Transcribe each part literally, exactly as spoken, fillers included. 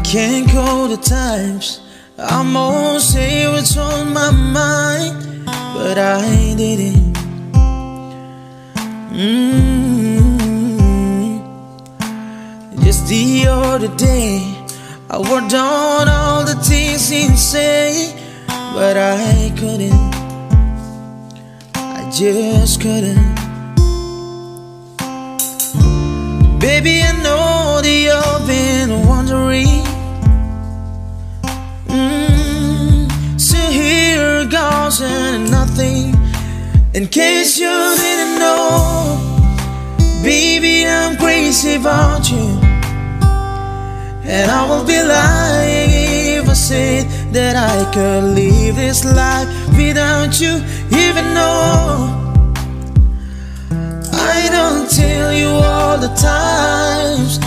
Can't call the times. I almost say what's on my mind, but I didn't. Mm. Just the other day, I wrote down all the things he say, but I couldn't. I just couldn't. Baby, I know that you've been wondering. Mm, so here goes nothing. In case you didn't know, baby, I'm crazy about you. And I will be lying if I said that I could live this life without you, even though I don't tell you all the times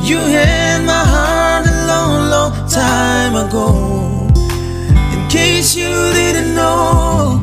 you had my heart a long, long time ago. In case you didn't know.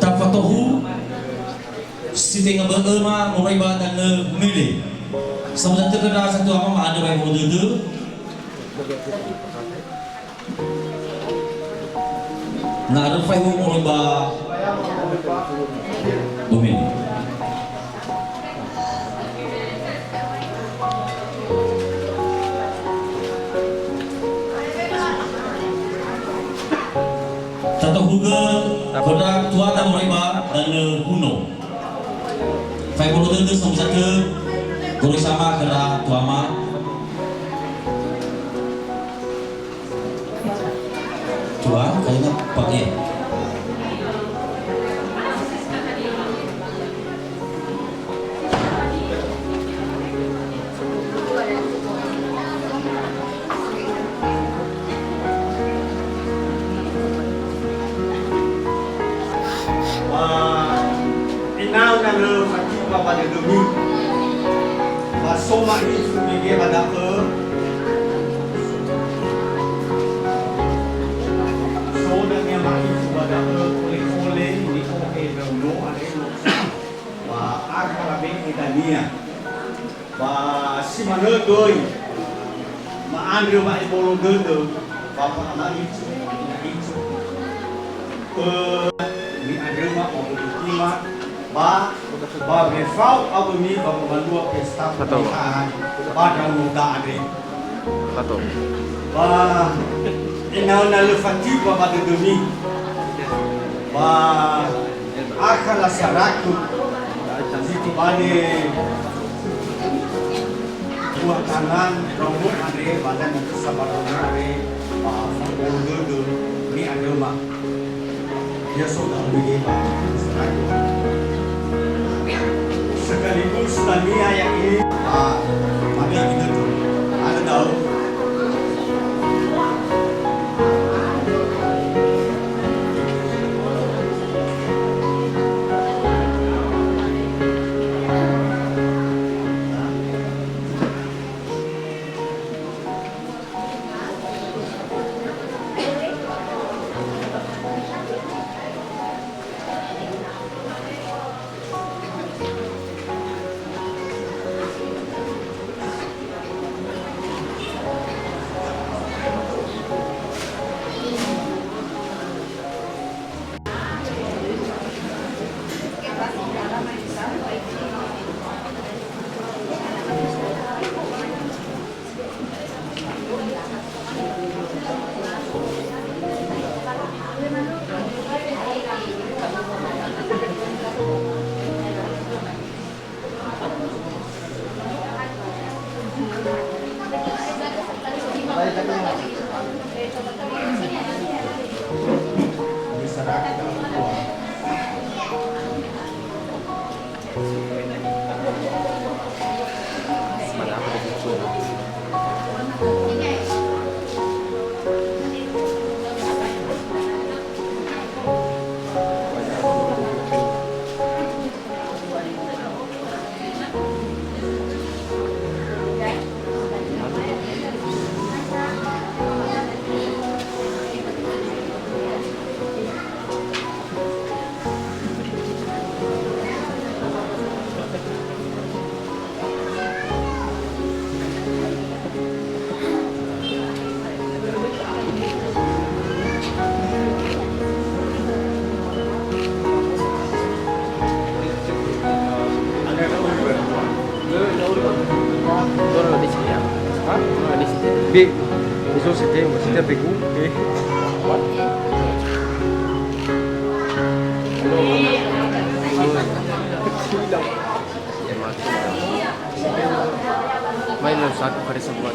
Tafatohu si tenga bö'öma moroi ba danö mele. Samuza tökö ndra satua mama andrö ba imo dödö. Na arö faihu moroi ba Amin. Tatohugö khöra tuada moroi ba danö Huno. Fa'ebolo dödö samusa tö, goroisa ama khöra tuama. Tua, kaina pake. Ba ena'ö na lö fatiu'a ba dödömi, ba so ma'ifu mege ba da'ö, so dania ma'ifu ba da'ö, ole-ole ni'ohe ndraono andre, ba akha labe'e dania. Ba si manö göi, ma'andrö wa'ebolo dödö, ba fa'ama'ifu, ma'ifu. Ö, ni'andröma ba wödutima, ba, ba wefao awömi ba wömalua pesta pernikahan, ba ndraonoda andre. Ba, ena'ö na lö fatiu'a ba dödömi. Ba, Akha lasaraku, si tobali buah tangan ndraono andre, ba dania sabarana andre, ba fa'ebolo dödö ni'andröma. Ya so da'ö mege ba saraku. Sekaligus tania ya'e, ba, mabe ginötö. Ada da'ö. Be, eso se te, se te pegu. Eh. Mai lo satu kali sebulan.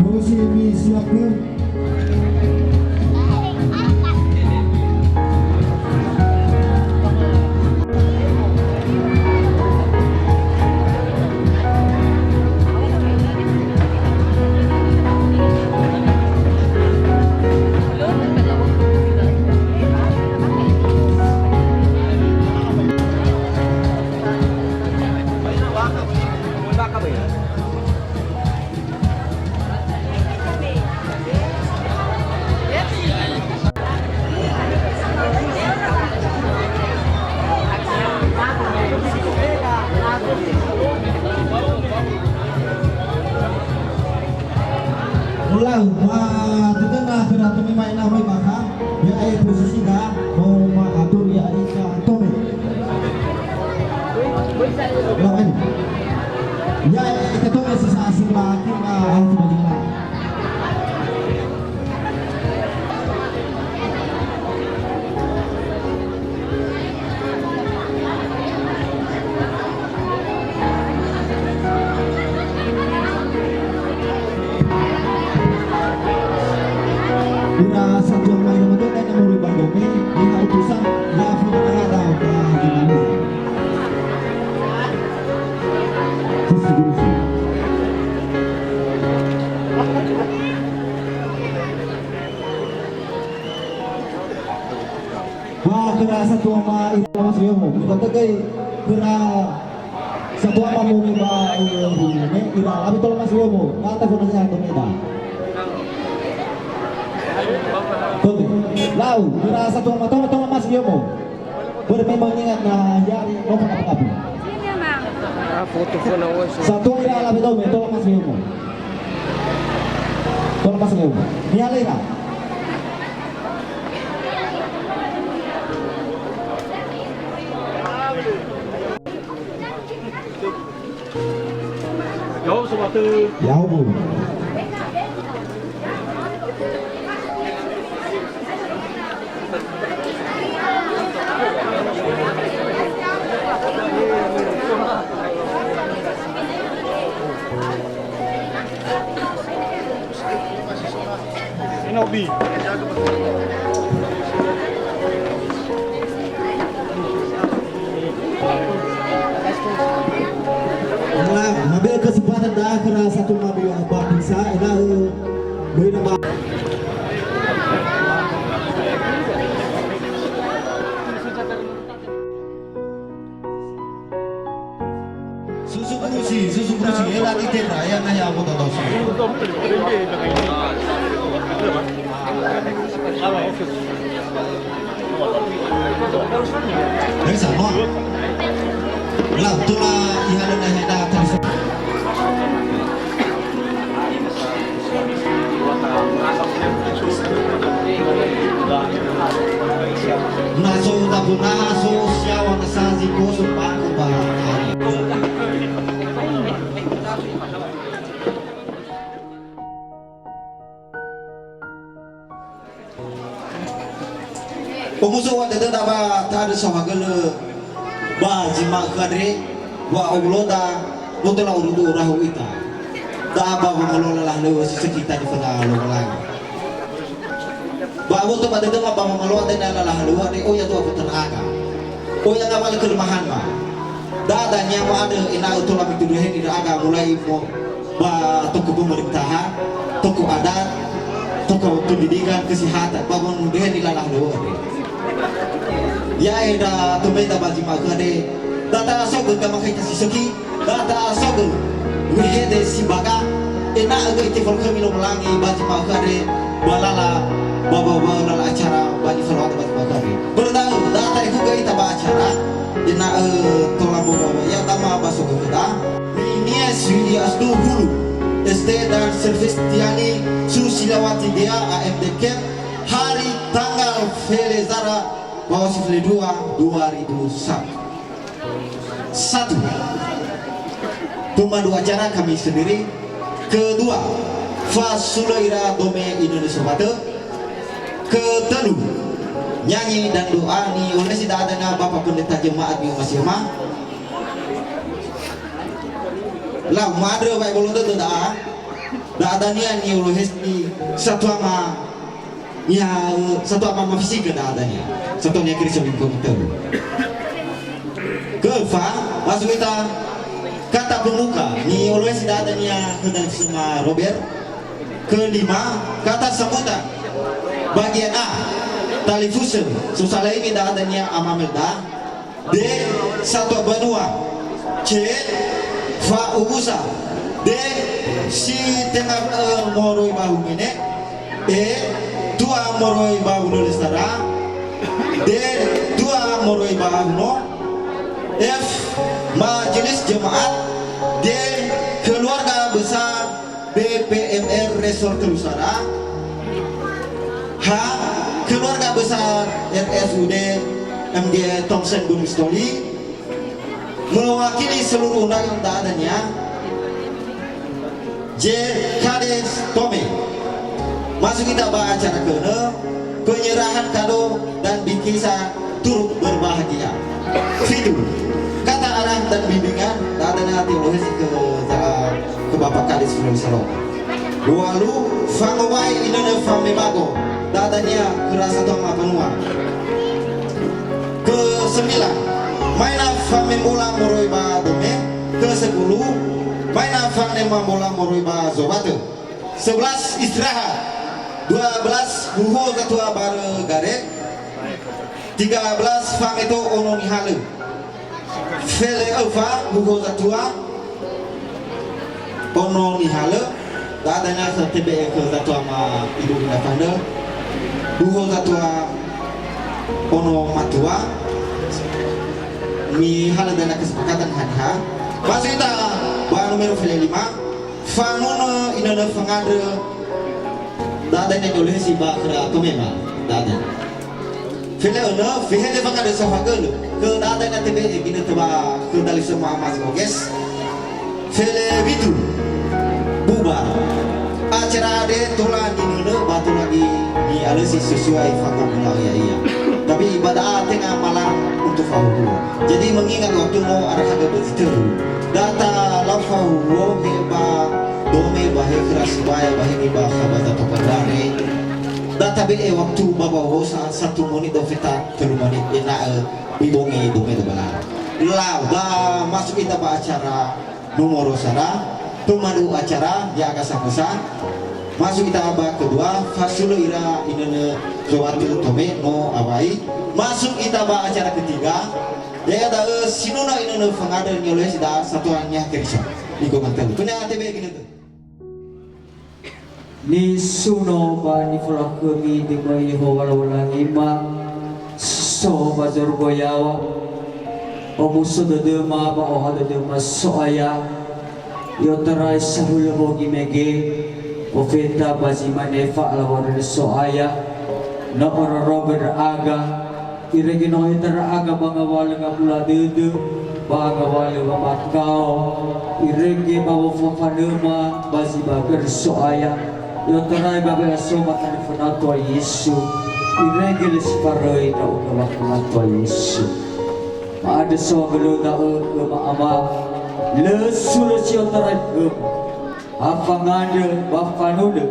Terus ini siapkan. Ulau, ba tetena khöra tome ma'ena roi bakha, ya'e posisida, no ma'atur ya'e ka tome. Lawan. Ya'e ka tome sisa asing laki, ah, ah, tu bajingan. Ira satuan mai nama doi na moroi ba dome, ira utusan, ya fana rara ba gimana. Wah, khöra satuama ira Mas Yomo. Mutagei khöra satuama moroi ba, eh, ne ira labe tola Mas Yomo. Kata fona saya tomeda. Tobe. Lau, khöra satuama tola, tola Mas Yomo. Börö me mengingat na yari no pengapu-ngapu. Ah, foto fona, oi. Satua ira labe dome, tola Mas Yomo. Tola Mas Yomo. Nihalera. Ya'o, sobatö. Ya'o, Bu. Enobi. Nah, ngambil kesempatan dah khöra satuama ba bisa, ena'ö böi na ba. Susu gurusi, susu gurusi, ela di tera, ya, na ya, bodo dosu. Dari sana. Lah, itulah, ya, dan ya, dah, terus. Na so uta bonaha so siawa na sazi koso bako ba. Omuso wa dödöda ba ta'andrö saohagölö ba zi ma'ökhö andre, wa owuloda, no tola urudu urahu ita. Da'a ba wangoloa lahalöŵö si sökhi ita niföna Lowalangi. Ba aboto ba dödöma ba wangoloa dania lalahalöŵö andre, oya dua wotöra'aga. Oya ngawalö kelemahanma. Da'a dania wa'andrö ena'ö tola mitundruheni ndra'aga mulai mo ba toko pemerintahan, toko adat, toko pendidikan, kesehatan, ba wondreheni lalahalöŵö andre. Ya'e ndra tomeda ba zi ma'ökhö andre, da ta'asogö gamakhaita si sökhi, da ta'asogö wehede si baga, ena'ö göi tefalökhömi Lowalangi ba zi ma'ökhö andre, ba lala, ba, ba, ba lala acara ba nifaluata ba zi ma'ökhö andre. Börö da'ö, da ta'ehugö ita ba acara, ena'ö tola mbawa ya tama ba sogö khöda. Minias Widi Astuhulu, S D dan Servistiani Susilawati Dea A M D Camp, hari tanggal Felezara, Bawasifele dua, dua ribu satu. Satu. Pemandu acara kami sendiri. Kedua, fasulö ira dome inönu sobatö. Ketölu, nyanyi dan doa ni'olesi da'a dania Bapak Pendeta Jemaat Mi'omasi'öma. Lau, ma'andrö wa'ebolo dödö da'a, da'a dania ni'olohesi satuama, ya, satuama mafisikö da'a dania. Satuania Keriso lingkungan tölu. Keempat, masuk kita kata pembuka, ni'olohesi da'a dania khö dalifusöma Robert. Kelima, kata sambutan. Bagian A, talifusö, sosalaimi da'a dania Ama Melda. D, satua banua. C, fa'ubusa. D, si tenga, eh, moroi ba humene. E, tua moroi ba hulö lestara. D, dua moroi ba huno. F, majelis jemaat. G, keluarga besar B P M R Resort Telusara. H, keluarga besar R S U D M G Thompson Gunung Sitoli, mewakili seluruh undangan da'a dania. J, Kades Tome. Masuk kita ba acara könö, penyerahan kado dan bingkisan turut berbahagia. Fitu, kata arah dan bimbingan, da'a dania teologi ke, ke Bapak Kades Sulawesi Selatan. Walu, fangowai inönö famemago. Da'ania khöra satua mbanua. Kesembilan, maina fame mbola moroi ba dome. Kesepuluh, maina fanema mbola moroi ba zowatö. Sebelas, istirahat. Dua belas, huhuo zatua barö gare. Tiga belas, fangeto ono nihalö. Fele öfa, huhuo zatua ono nihalö. Da'ania tebe'e khö zatua ma ibu ina fanö. Huhuo zatua ono matua. Mihalö da'ania kesepakatan haniha. Masuk ita ba numero fele lima. Fanunö inönö fangandrö. Da'ania ni'olösi ba khöra tomema. Da'ania. Fele önö, fehede fangandrö saohagölö. Khö da'ania tebe'e ginötö ba khö dalifusöma Mas Oges. Fele fitu. Bubar. Acara andre tola ninönö ba tola ni, ni'alösi sesuai fakta ya'ia. Tapi ba da'a tenga malarang untuk fahuhuo. Jadi mengingat waktu mau arahagö bözi tölu. Da'e lafahuhuo he ba dome ba he khöra sibai ba he nibawa ba zatopa dare. Da'e tabe'e waktu ba bawosa satu menit do feta tölu menit ena'ö bibongi dome do bala. Lau, da masuk ita ba acara nomoro sara, pemandu acara, ya'aga samösa. Masuk ita ba kedua, fasulö ira inönö zowatö tome no awai. Masuk ita ba acara ketiga, ya'ia da'ö sinunö inönö fangandrö ni'olösi da'a satua Niha Keriso. Iko mantölu. Tunia tebe'e ginötö. Nisuno ba nifolakhömi dömö Yehowa Lowalangi ma, so ba zorugo yaŵa. Omuso dödöma ba oha dödöma So'aya. I'otarai sahulö bogi mege, ofeta ba zi mane fa'alaŵa dödö So'aya. No ororogö ndra'aga, Irege no heta ndra'aga ba ngawalö ngabula dödö, ba ngawalö wamakao, irege ba wofafanöma, ba zi ba gör So'aya, i'otarai ba we'asoma tanö fönau Toa Yesu, irege lö si faröi ndra'ugö wakhöma Toa Yesu. Ma'andrö soagölö da'ö khöma Ama, lö sulö si i'otarai khöma. Afangandrö, ba fanunö,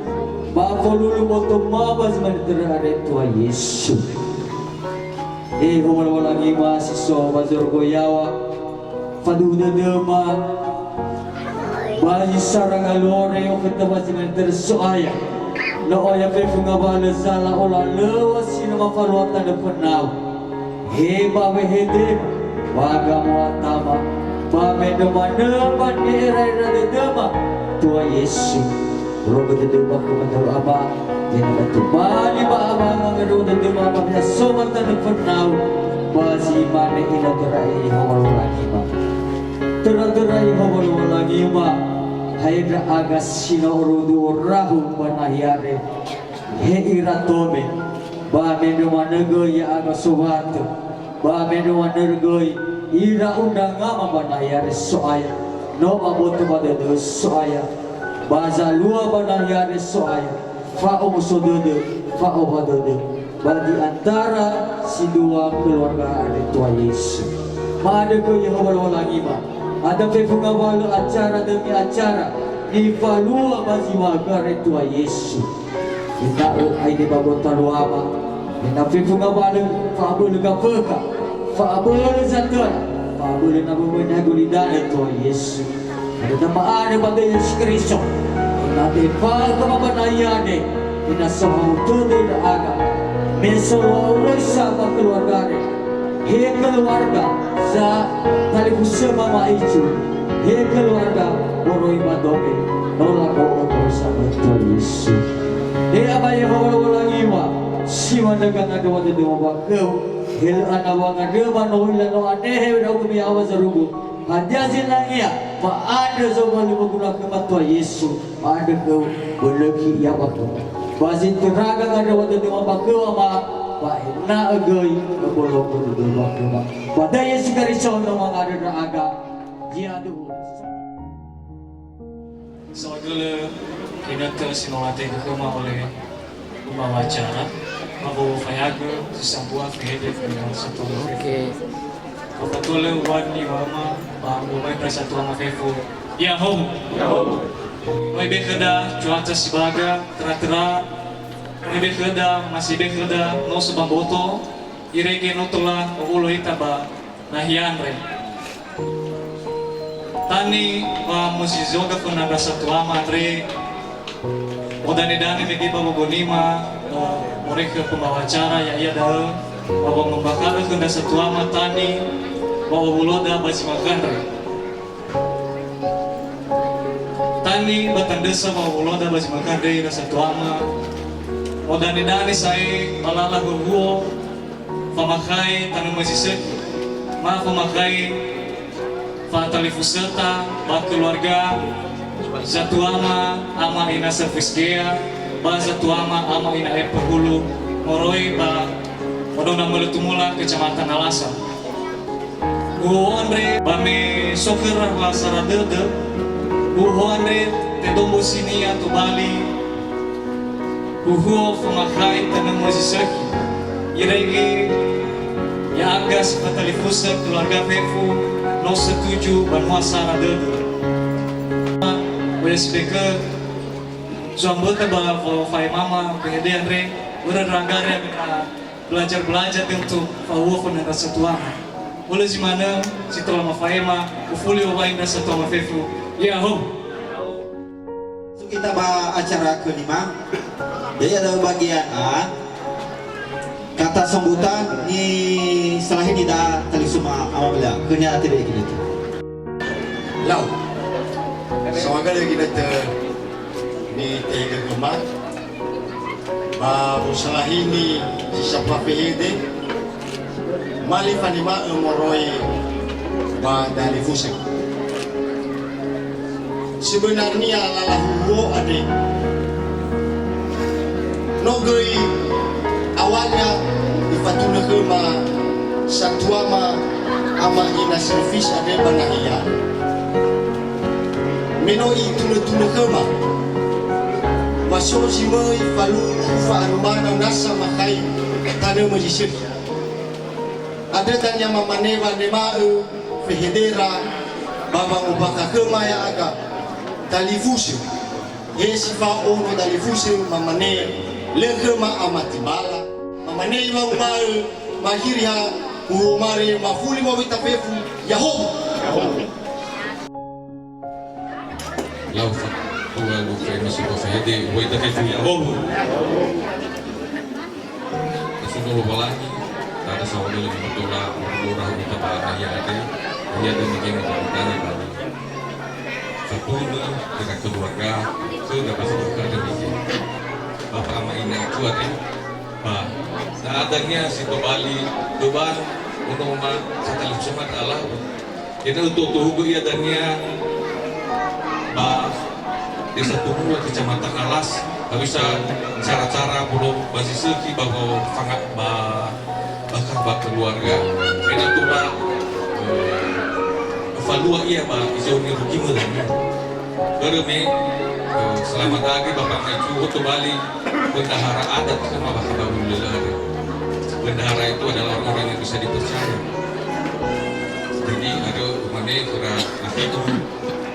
ba folulu boto ma ba zi mane törö andre Toa Yesu. E Yehowa Lowalangi ma si so ba zorugo yaŵa, faduhu dödöma, ba zi sara ngalore ofeta ba zi mane törö So'aya. No oya fefu ngawalö zala olalöŵa si no mafalua tanö fönau. He ba wehedema, ba gamoatama, ba mendrö manö ba ni'era'era dödöma, Toa Yesu. Rogö dödöma khöma da'ö Ama, ena'ö tobali ba awanga ngadrö dödöma ba we'asoma tanö fönau, ba zi mane ina töra Yehowa Lowalangi ma. Töra-töra Yehowa Lowalangi ma, hae ndra'aga si no orudu orahu ba nahia andre. He ira tome, ba mendrö manö göi ya'aga sowatö, ba mendrö manö göi ira undrangama ba nahia andre So'aya, no ba boto ba dödö So'aya, ba zalua ba nahia andre So'aya, fa'omuso dödö, fa'oha dödö, ba di antara si dua keluarga andre Toa Yesu. Ma'andrö göi Yehowa Lowalangi ma, ada fefu ngawalö acara demi acara, nifalua ba zi mane andre Toa Yesu. Ena'ö aine ba gotaluama, ena'ö fefu ngawalö fa'abölö Gafökha, fa'abölö Zatöra, fa'abölö na böböi niha gulidanö Toa Yesu. Hadia ma'andrö ba döi Yesu Keriso, ena'ö tefaö khöma ba nahia andre, ena'ö sohahau tödö ndra'aga, me soloa oroisa ba keluarga andre. He keluarga za talifusöma ma'icu, he keluarga moroi ba dome, no lago'ö oroisa ba Tuhan Yesu. He Ama Yehowa Lowalangi ma, si manö gangandröma dödöma ba khöu, he lö ana wangandröma no ila no anehe ndra'ugö me ya'aŵa zorugo. Hadia zinangea, ma'andrö zowali moguna khöma Tuhan Yesu. Ma'andrö khöu, bölökhi ia ba khöu. Ba zi töra gangandröma dödöma ba khöu Ama, ba ena'ö göi öbologö dödöma ba khöma. Ba döi Yesu Keriso no mangandrö ndra'aga, zi'aduhu. Saohagölö ginötö si no latehegö khöma ole. Umawacara, ma wofayagö zi sambua fehede fehede satua. Oke. Wafatulö uwan ni wama, ba ubai pra satua mafefo. Ya'ahowu. Ya'ahowu. Oi be khöda, cuaca si baga, töra-töra, Ebe khöda, masibe khöda, no so ba mboto, irege no tola owulo ita ba nahia andre. Tani wa musi zoga fönda ndra satuama andre, modane-dane mege ba wogonima, eh, moroi khö pembawa acara, ya'ia da'ö, ba wangombakha'ö khö ndra satuama tani wa owuloda ba zi ma'ökhö andre. Tani ba tandrösa wa owuloda ba zi ma'ökhö andre ndra satuama, modane-dane sa'ae ba lala huhuo, famakhai tanö möi zi sökhi, ma famakhai fatalifusöta ba keluarga zatuama ama ina Servis Gea, ba zatuama ama ina Epehulu, moroi ba Odona Möletumula, Kecamatan Alasa. Uhuo andre ba me so khöra wa sara dödö, uhuo andre tedombo sinia tobali, uhuo famakhai tanö möi zi sökhi, irege ya'aga si fatalifusö keluarga fefu no setuju banua sara dödö. Boleh speaker, zua mböta ba fa'ema ma P H D andre, börö ndra'aga re amena belajar-belajar untuk fa'uhuo fönda ndra satuama. Oleh zi manö, si tola mafa'ema, ufuli owa'i ndra satuama fefu. Ya'ahowu. Masuk kita ba acara kelima. Jadi ada bagian A. Kata sambutan ni selahi ni da tali suma awal bela. Kenya tidak gitu. Lau. Sawaga lagi kita ni tega kemak. Ba wosalahini si sambua fehede, mali fanima'ö moroi ba dalifusö. Sebenarnia lala huhuo andre, no göi awalnya ifatunö khöma satuama ama ina Servis andre ba nahia. Me no itunö-tunö khöma, wa so zi möi falulu fa'arumana nasa makhai tanö möi zi sökhi. Andrö dania mamane wanema'ö fehedera ba wangombakha khöma ya'aga talifusö. He si fao ono dalifusö mamane, lö khöma amati bala. Mamane iwa'u'u'ö, mahiriha, uhuo mare, mafuli wawita fefu, ya'ahowu. Lau fatua lu fa'ema si fao fehede, wawita fefu, ya'ahowu. Tasunö Lowalangi, tada saohagölö gumatola, ora hubita ba nahia andre, ia demi gema ba utana bali. Fatunö, dengan keluarga, khöda ba si fao fehede. Bapa ama ina aku andre, ba, na adania si tobali, beban, onoma, satalifusö ma ta'alau. Ena'ö totohugö ia dania ba Desa Tumula, Kecamatan Alas, hawisa cara-cara bolo ba zi sökhi ba, ba fanga-, ba, bakha ba keluarga. Ena'ö tola, eh, falua ia ba izo nirugimö dania. Börö me, eh, selama dagi Bapak Maicu tobali bendahara adat sama bakha ba Wululele. Bendahara itu adalah orang-orang yang bisa dipercaya. Jadi, ada umane khöra akhiku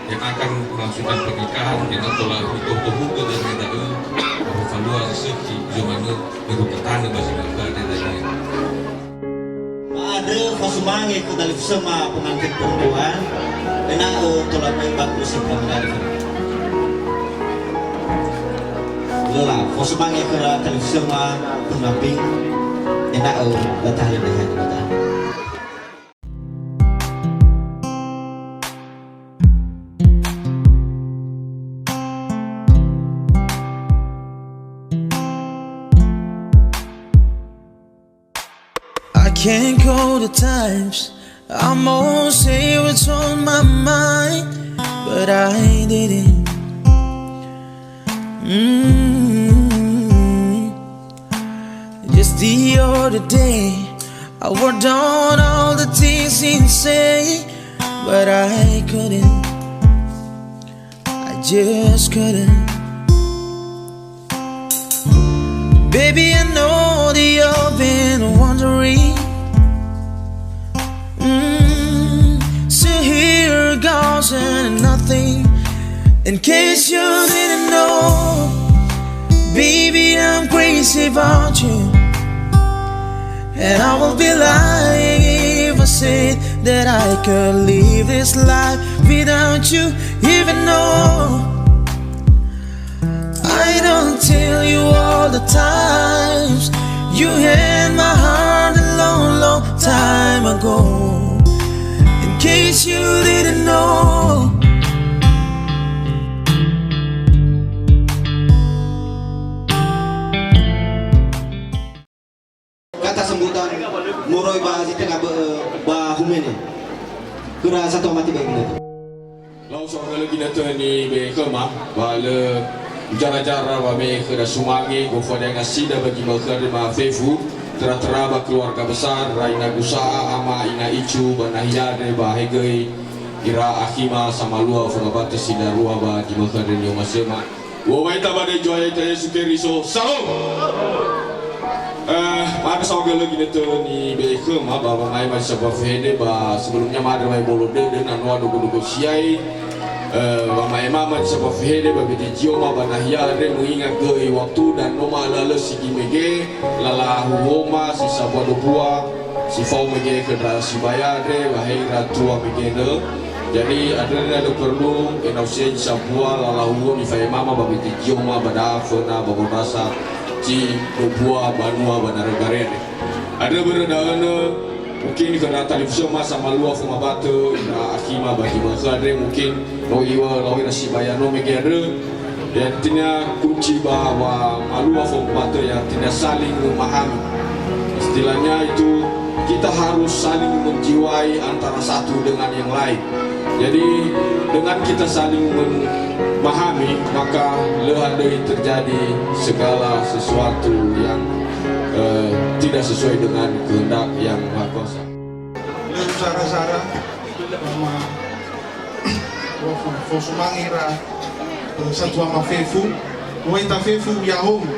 yang akan melangsungkan pernikahan, dengan telah ditohugö dania da'ö, bahwa falua zi sökhi, zi manö, nirugi tanö ba zi ma'ökhö andre dania. Ma'andrö fasumange khö dalifusöma pengantin perempuan, ena'ö tola möi ba kursi pramedali. Lala, fasumange khöra talifusöma pendamping, ena'ö latahalö dahia. I can't call the times. I'm almost say what's on my mind, but I didn't. Mm. Just the other day, I wrote down all the things he say, but I couldn't. I just couldn't. Baby, I know that you've been wondering. Mm, so here goes and nothing. In case you didn't know, baby, I'm crazy. Is about you. And I would be lying if I said that I could live this life without you, even though I don't tell you all the times you had my heart a long, long time ago. In case you didn't know. Kata sambutan moroi ba zi tenga bö'ö ba humene. Khöra satua mati ba ginötö. Lau saohagölö ginötö nibe'e khöma, ba lö ujara-jara wame'e khöda sumange, gofu hadia ngasida ba zi ma'ökhö andre ba fefu, töra-töra ba keluarga besar, ira ina Gusa'a, ama ina Icu, ba nahia andre ba hegöi ira akhima samalua fangabata si darua ba zi ma'ökhö andre ni'omasi'öma. U'omaita ba döi Zo'aya ita Yesu Keriso. Salom! Eh, ma'andrö saohagölö ginötö nibe'e khöma ba wamae ma zi sambua fehede ba sebelumnya ma'andrö wa'ebolo dödö na noa dogo-dogo siai. Eh, wamae ma ma zi sambua fehede ba bete zioma ba nahia andre, mengingat göi waktu dan no ma'alö-alö sigi mege, lala huhoma si sambua dobua. Si fao mege khö ndra sibaya andre, wahai ira tua mege nö. Jadi, andre na lö perlu ena'ö siai zi sambua lala huo nifa'ema ma ba bete zioma ba da'a föna ba wondrasa zi dobua banua ba Narögare andre. Andre börö da'ö nö, mungkin khö ndra talifusö ma samalua fangabata ira akhima ba zi ma'ökhö andre, mungkin no iŵa'ö lau ira sibaya no mege andrö. Ya, artinya kunci bahwa malua fangabata, ya, artinya saling memahami. Istilahnya itu, kita harus saling menjiwai antara satu dengan yang lain. Jadi, dengan kita saling memahami, maka lö hadöi terjadi segala sesuatu yang, eh, tidak sesuai dengan kehendak Yang Maha Kuasa. Lö sara-sara, sama. Wa fo-, fosumange ira, eh, satua ma fefu. Wa ita fefu ya'ahowu.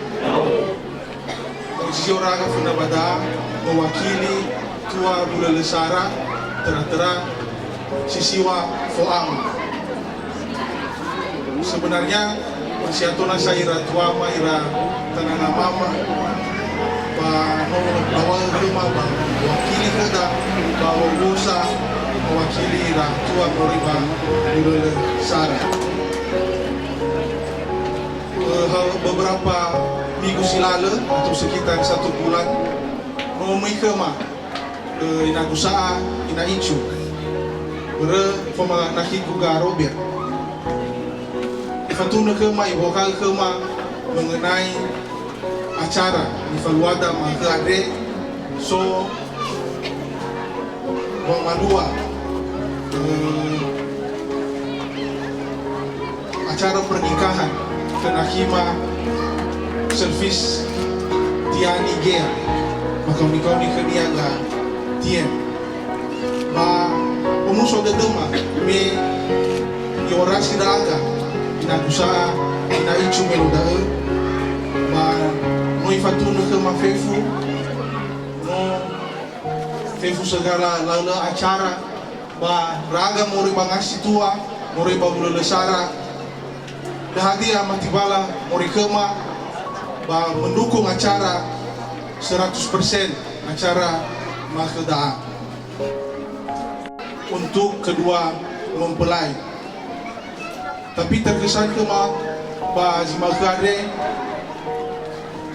Zi oraga föna ba da'a, mewakili tua bulölö sara, töra-töra si siŵa fo'ama. Sebenarnya, masih ato nasa ira tuama, ira tanana mama, ba no laŵa'ö khöma ba wakili khöda, ba wowosa mewakili ira tua moroi ba bulölö sara. Eh, ha-, beberapa minggu si lalö, atau sekitar satu bulan, no möi khöma, eh, ina Gusa'a, ina Icu. Börö foma nakhigu ga Robert. Ifatunö khöma, ibo'ö khöma mengenai acara nifaluada ma'ökhö andre, so wamalua, eh, acara pernikahan khö nakhima Service Tiani Gea, makaoni-kaoni khönia ga Tien. Ba omuso dödöma me i'orasi ndra'aga, ina Gusa'a, ina Icu melo da'ö, ba no ifatunö khöma fefu, no fefu segala la'ö-la'ö acara, ba ndra'aga moroi ba ngasi tua, moroi ba wulölö sara, lö hadia matibala moroi khöma, ba mendukung acara seratus persen acara ma'ökhö da'a. Untuk kedua mempelai. Tapi terkesan khöma ba zi ma'ökhö andre,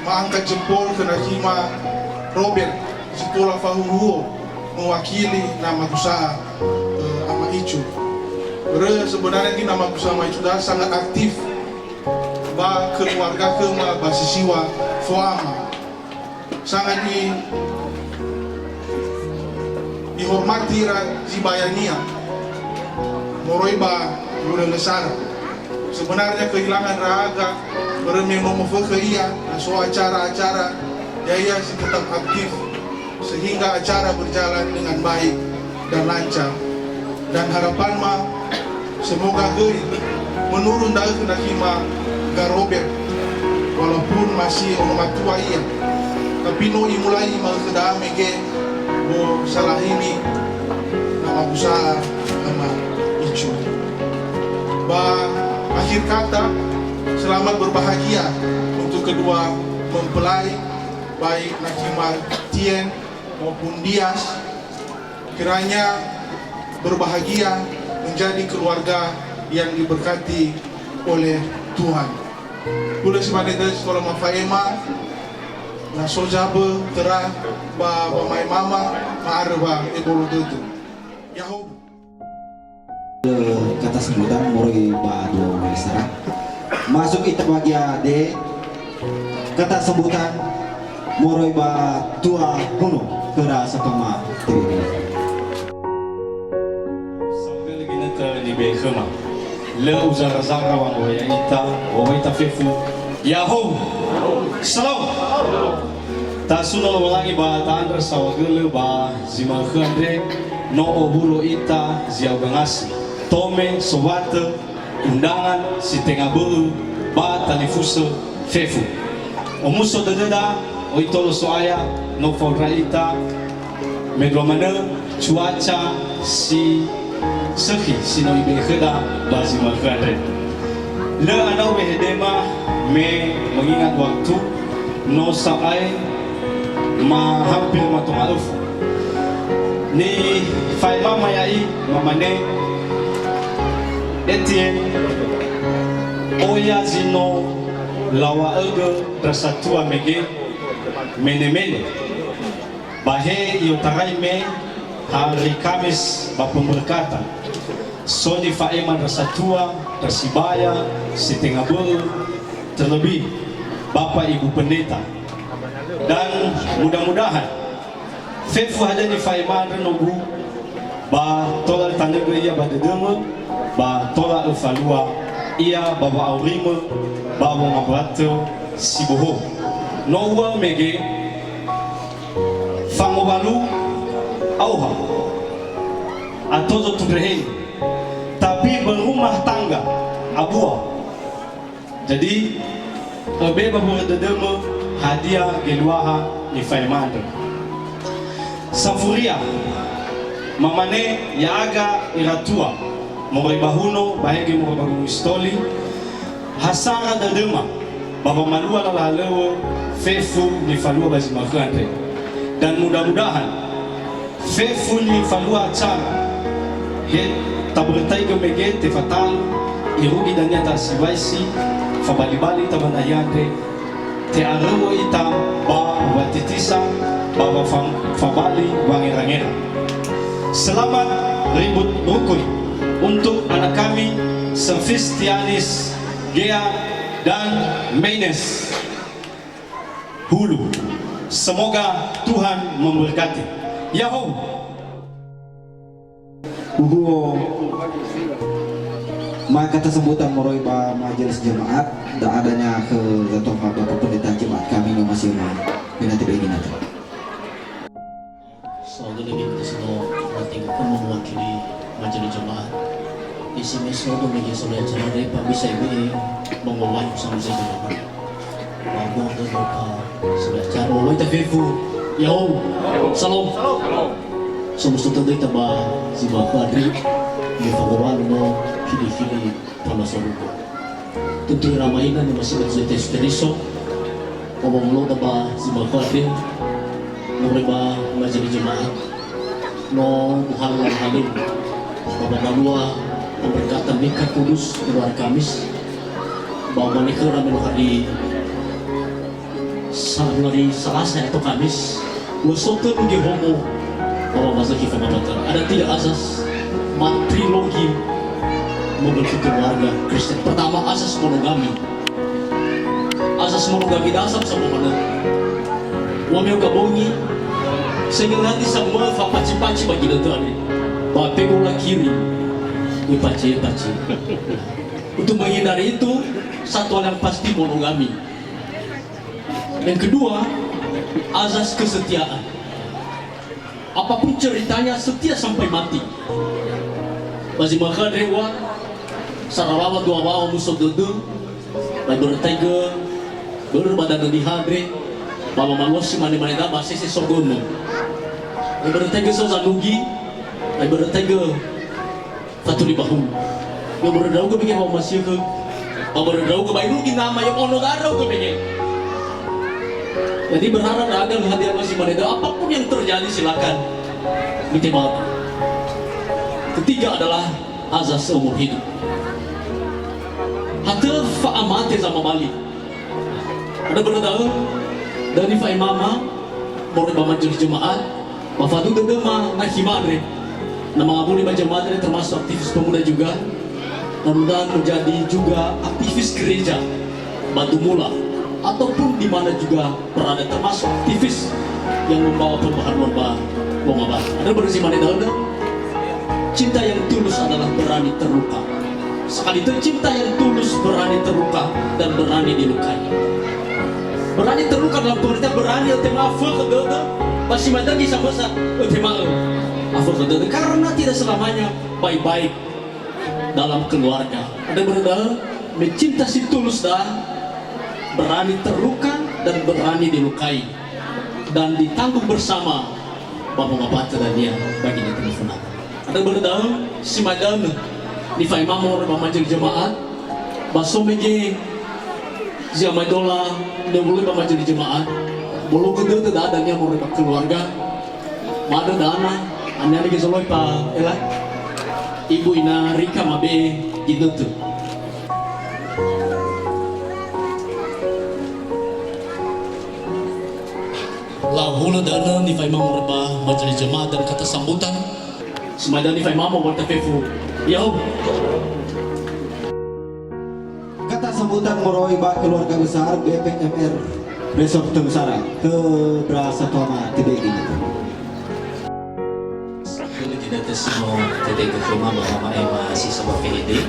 ma'angkat jempol khö nakhima Robert, si tola fahuhuo mewakili Nama Gusa'a, eh, Ama Icu. Börö sebenarnya ni Nama Gusa'a Ama Icu da'a sangat aktif ba keluarga khöma ba si siŵa fo'ama. Sangat i-, ihormati ira zi bayania moroi ba wulölö sara. Sebenarnya kehilangan ndra'aga, börö me no mofökhö ia, na so acara-acara, ya'ia si tetap aktif, sehingga acara berjalan dengan baik dan lancar. Dan harapan ma, semoga göi menurun da'ö khö nakhima ga Robert, walaupun masih ono matua ia, tapi no imulai ma'ökhö da'a mege, bo salahini Nama Gusa'a Ama Icu. Ba akhir kata, selamat berbahagia untuk kedua Mempelai, baik Najimah Tien maupun Dias, kiranya berbahagia menjadi keluarga yang diberkati oleh Tuhan. Hulö si mane döi si tola mafa'ema, na so zabö töra ba wamae mama ma'arö wa ebolo dödö. Ya'ahowu. Kata sambutan moroi ba dua wali sara. Masuk ita bagia D. Kata sambutan moroi ba tua hunu khöra satoma T B B. Saohagölö ginötö nibe'e khöma. Lö uzara-zara wangowai ya'ita, wowai ta fefu. Ya'ahowu. Salom. Tasuno Lowalangi ba ta'andrö saohagölö ba zi ma'ökhö andre, no owulo ita zi ya'ugangasi. Tome, sowatö, undangan si tenga bö'ö ba talifusö fefu. Omuso dödöda, oi tolo So'aya, no faondra ita, mendrua manö cuaca si sökhi si no ibe'e khöda ba zi ma'ökhö andre. Lö anau wehedema me mengingat waktu, no sa'ae ma hampir mato ma'öfu. Nifa'emama ya'i mamane, Etienne, oya zi no lawa'ögö ndra satua mege mene-mene. Ba he i'otarai me hari Kamis ba pemberkatan. So nifa'ema ndra satua, ndra sibaya, si tenga bö'ö, terlebih Bapak Ibu Pendeta. Dan mudah-mudahan fefu hadia nifa'ema andre nogu, ba tola tanögö ia ba dödömö, ba tola öfalua ia ba wa'aurimö, ba wongambatö si bohou. No ua mege, fangowalu aoha, ato zotundreheni, tapi berumah tangga abua. Jadi, öbe ba horö dödömö hadia geluaha nifa'ema andrö. Safuria, mamane ya'aga ira tua, moroi ba Huno, ba hege moroi ba Gunung Sitoli, ha sara dödöma ba wamalua lala halöŵö fefu nifalua ba zi ma'ökhö andre. Dan mudah-mudahan fefu nifalua acara, he tabörötaigö mege tefatalu, irugi dania tasiwaisi, fabali-bali ita ba nahi andre, te'aröu'ö ita ba watitisa, ba wafa-, fabali wangera-ngera. Selamat ribut rukun untuk anak kami, Sefistianis, Gea, dan Meines. Hulu. Semoga Tuhan memberkati. Ya'ahowu. Uhuo, ma kata sambutan moroi ba majelis jemaat, da adanya khö zatoma Bapak Pendeta Jemaat kami, no masih ma. Minati bagi nanti. Saohagölö ita si no latega khöma mewakili majelis jemaat. Isi me sodo mege solai acara re, ba bisa ibe'e mongowai usama zai jemaat. Ba gogo ba solai acara, wai ta fefu. Ya'ahowu. Salom. Somuso tödö ita ba zi ma'ökhö andre, me fangowalu no fili-fili Tama Sorugo. Tentu ira ma'ina ni masih Yesu Keriso, ba wawuloda ba zi ma'ökhö andre, moroi ba majelis jemaat, no buhala lama halöŵö, ba wamalua pemberkatan nikah kudus di luar Kamis, ba umane khöra me no hari Sa-, hari Salasa atau Kamis, udah soto minggu homo, bahwa mazaki fama batal. Ada tiga azas matrilogi membentuk keluarga Kristen. Pertama, azas monogami. Azas monogami dasar sama mana. Wameo gabongi, sehingga nanti sama fapaci-paci bagi datang. Bape bola kiri, ipaci-paci. Untuk menghindari itu, satu hal yang pasti monogami. Yang kedua, azas kesetiaan. Apapun ceritanya, setia sampai mati. Ba zi ma'ökhö andre ua, sarawawa dua wawa muso dödö, ba ibörötaigö börö ba danö niha andre, ba wamaluasi mane-mane da ba sese sogömö. Ba ibörötaigö so zanugi, ba ibörötaigö Fatuli bahu. Yo börö ndra'ugö mege wa'omasi'ö khö. Ba börö ndra'ugö ba irugi nama yo ono da ndra'ugö mege. Jadi berharap ada hadir masih mana, apapun yang terjadi silakan ditemani. Ketiga adalah azas seumur hidup. Hatö fa'amate zamabali. Ada börö da'ö, da'ö nifa'emama moroi ba majelis jemaat, ba faduhu dödöma nakhi ma'andre, na mangawuli ba jemaat andre termasuk aktivis pemuda juga, dan mudah-mudahan menjadi juga aktivis gereja Batu Mula, ataupun di mana juga berada, termasuk aktivis yang membawa pembaharuan ba wonga batu. Ada börö si mane da'ö, cinta yang tulus adalah berani terluka. Sekali itu cinta yang tulus berani terluka dan berani dilukai. Berani terluka dalam pengertian berani ötema afökhö dödö, ba si mane da'ö samösa ötema afökhö dödö. Karena tidak selamanya baik-baik dalam keluarga. Ada börö da'ö, me cinta si tulus da, berani terluka dan berani dilukai. Dan ditanggung bersama ba wonga batu dania bagi nete mufuna. Ada börö da'ö, si mane da'ö nifa'emama moroi ba majelis jemaat, ba so mege zi amaedola nowuloi ba majelis jemaat, bologö dödö da'a dania moroi ba keluarga, ma'andrö da'ana, ania mege zoloi pa ela, ibu ina Rika mabe'e ginötö. Lau hulö da'ö nifa'emama moroi ba majelis jemaat dan kata sambutan. Si mane da'ö nifa'emama moroi ba fefu. Ya'ahowu. Kata sambutan moroi ba keluarga besar B P M R Resort Tongusara. Khö ndra satuama T B I. Hulö ginötö si no tetege khöma ba wama'ema si so ba fehede.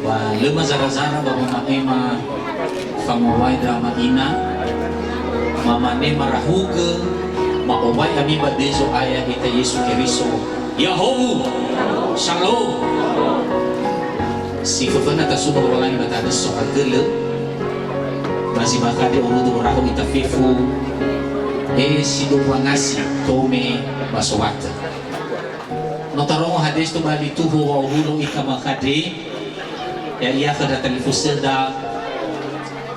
Ba lö mazara-zara ba wama'ema fangowai ndra ma'ina, mamane marahugö, ma'owai ami ba döi Zo'aya ita Yesu Keriso. Ya'ahowu! Shalom! Si föföna tasuno Lowalangi ba tanö sohagölö, ba zi bakha andre orudu oraho ita fefu, he si do wangasi tome ba sowatö. No tarongo hadis tobali tuho wa'owulo ita makha andre, ya'ia khö ndra talifusöda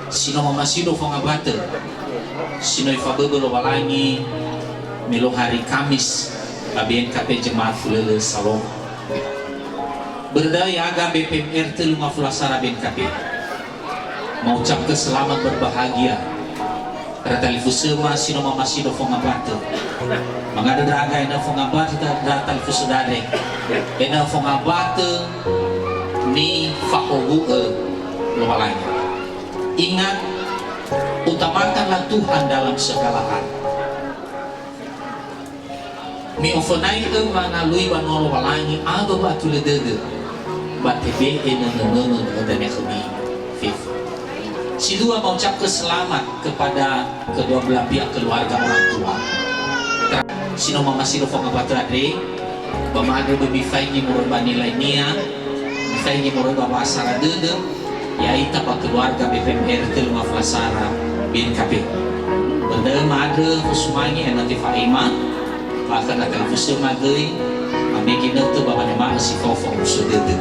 si no mamasido fangabatö, si no ifaböbö Lowalangi me luo hari Kamis ba B N K P Jemaat Fulölö Salonga. Börö da'ö ya'aga B P M R tölu ngafulu a sara B N K P. Ma'ucapkö selamat berbahagia. Ndra talifusöma si no mamasido fangabatö. Mangandrö ndra'aga ena'ö fangabatö ndra talifusöda andre. Ena'ö fangabatö nifahowu'ö Lowalangi. Ingat, utamakanlah Tuhan dalam segala hal. Mi'ofönai'ö wangalui banua Lowalangi awö wa'atulö dödö, ba tebe'e nönö-nönö dania khömi fefu. Si dua, ma'ucapkö selamat kepada kedua belah pihak keluarga orang tua. Tra-, si no mamasido fangabatö andre, ba ma'andrö böi mifaigi moroi ba nilainia, mifaigi moroi ba wa'asara dödö, ya'ita ba keluarga B P M R tölu ngafulu a sara B N K P. Börö da'ö ma'andrö fosumange ena'ö tefa'ema, ba khö ndra talifusöma göi, mamege ginötö ba wanema'ö si fao fa'omuso dödö.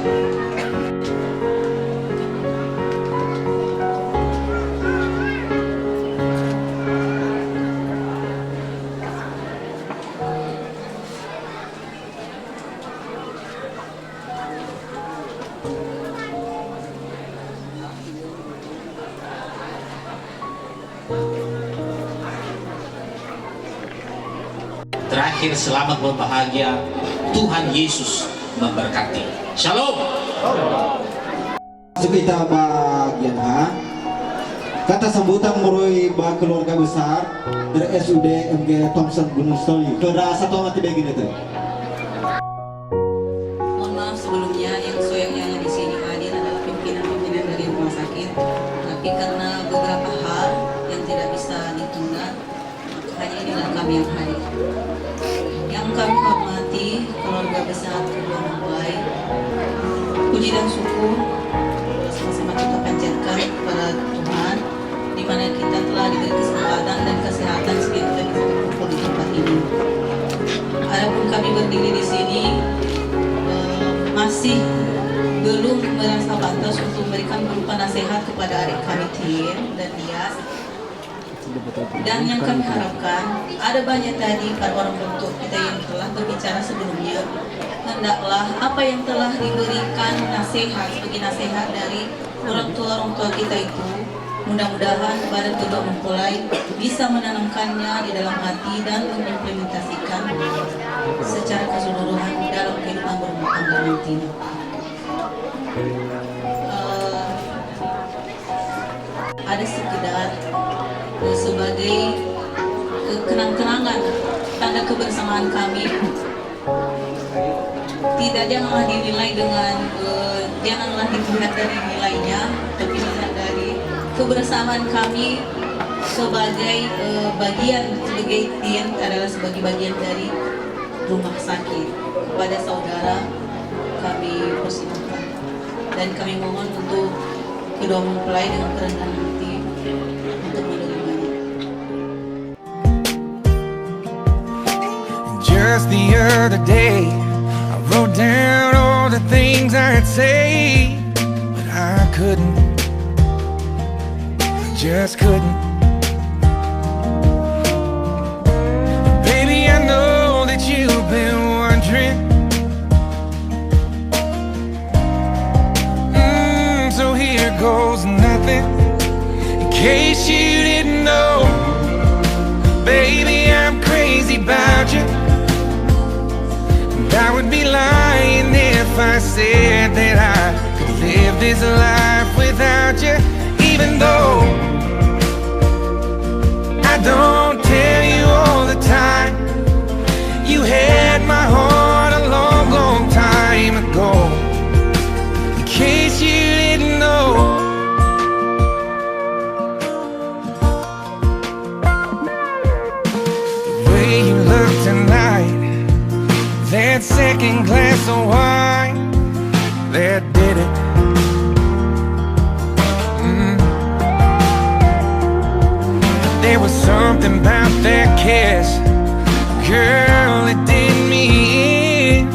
Terakhir, selamat berbahagia. Tuhan Yesus memberkati. Shalom. Masuk ita bagian ha. Kata sambutan moroi ba keluarga besar R S U D M G Thompson Gunung Sitoli. Khö ndra satuama T B I ginötö. Mohon maaf sebelumnya, yang soyangnya di sini hadir adalah pimpinan-pimpinan dari rumah sakit. Tapi karena beberapa hal yang tidak bisa ditunda, makanya inilah kami yang hadir. Yang kami hormati keluarga besar kedua mempelai, puji dan syukur sama-sama kita panjatkan kepada Tuhan, di mana kita telah diberi kesempatan dan kesehatan sehingga kita bisa berkumpul di tempat ini. Adapun kami berdiri di sini, eh, masih belum merasa pantas untuk memberikan berupa nasihat kepada adik kami Tien dan Dias. Dan yang kami harapkan, ada banyak tadi para orang tua kita yang telah berbicara sebelumnya, hendaklah apa yang telah diberikan nasihat, sebagai nasihat dari orang tua-orang tua kita itu, mudah-mudahan pada kedua mempelai bisa menanamkannya di dalam hati dan mengimplementasikan secara keseluruhan dalam kehidupan berumah tangga nanti. Eh, ada sekedar, eh, sebagai, eh, kenang-kenangan, tanda kebersamaan kami. Tidak, janganlah dinilai dengan, eh, janganlah dilihat dari nilainya, tapi lihat dari kebersamaan kami sebagai, eh, bagian, sebagai tim adalah sebagai bagian dari rumah sakit. Kepada saudara kami persilakan dan kami mohon untuk kedua mempelai dengan kerendahan hati untuk menerimanya. Just the other day, I wrote down all the things I'd say, but I couldn't. I just couldn't. Baby, I know that you've been wondering. Mm, so here goes nothing. In case you didn't know, baby, I'm crazy about you. And I would be lying if I said that I could live this life without you. Even though I don't tell you all the time, you had my heart a long, long time ago. In case you didn't know. The way you look tonight, that second glass of wine, that did it. Mm. There was something about that kiss, girl, it did me in.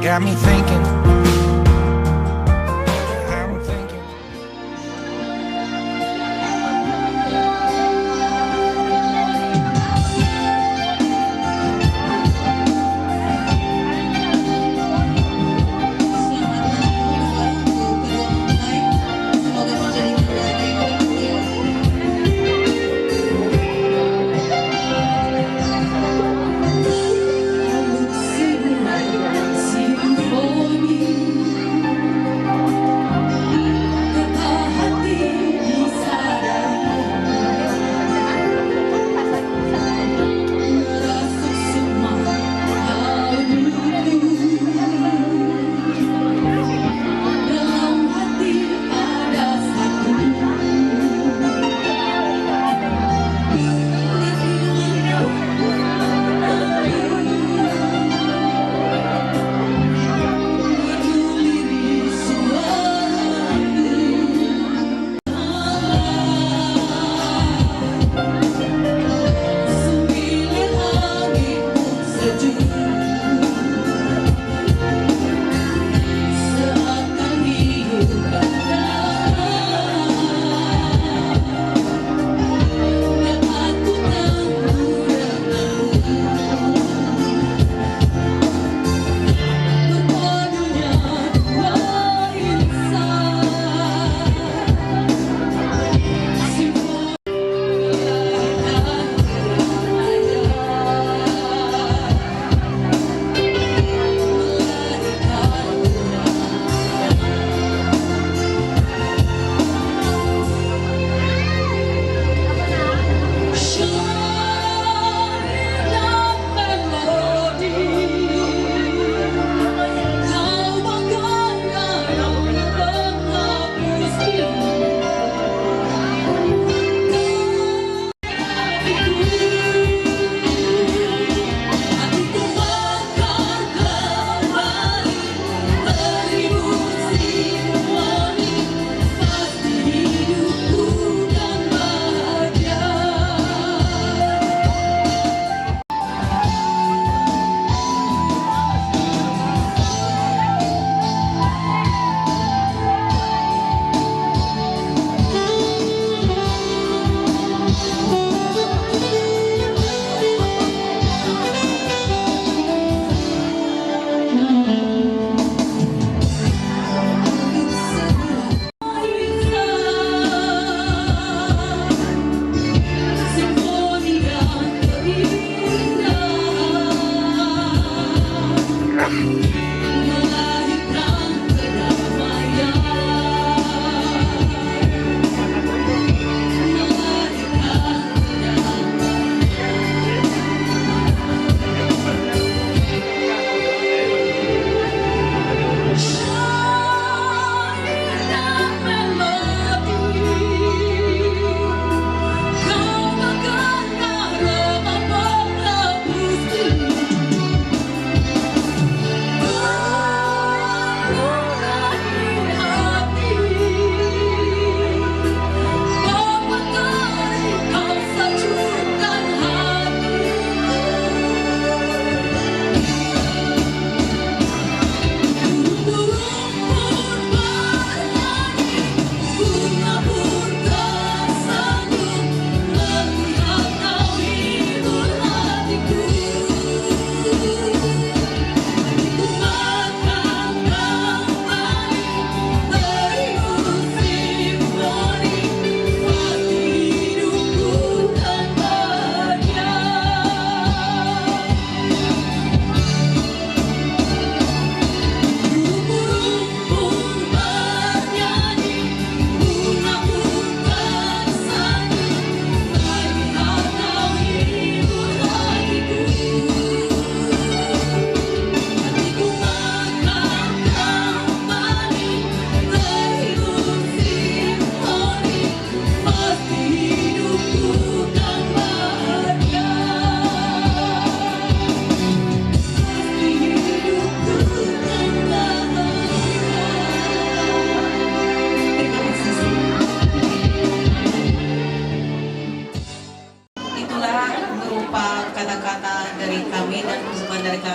Got me thinking. I'm thinking.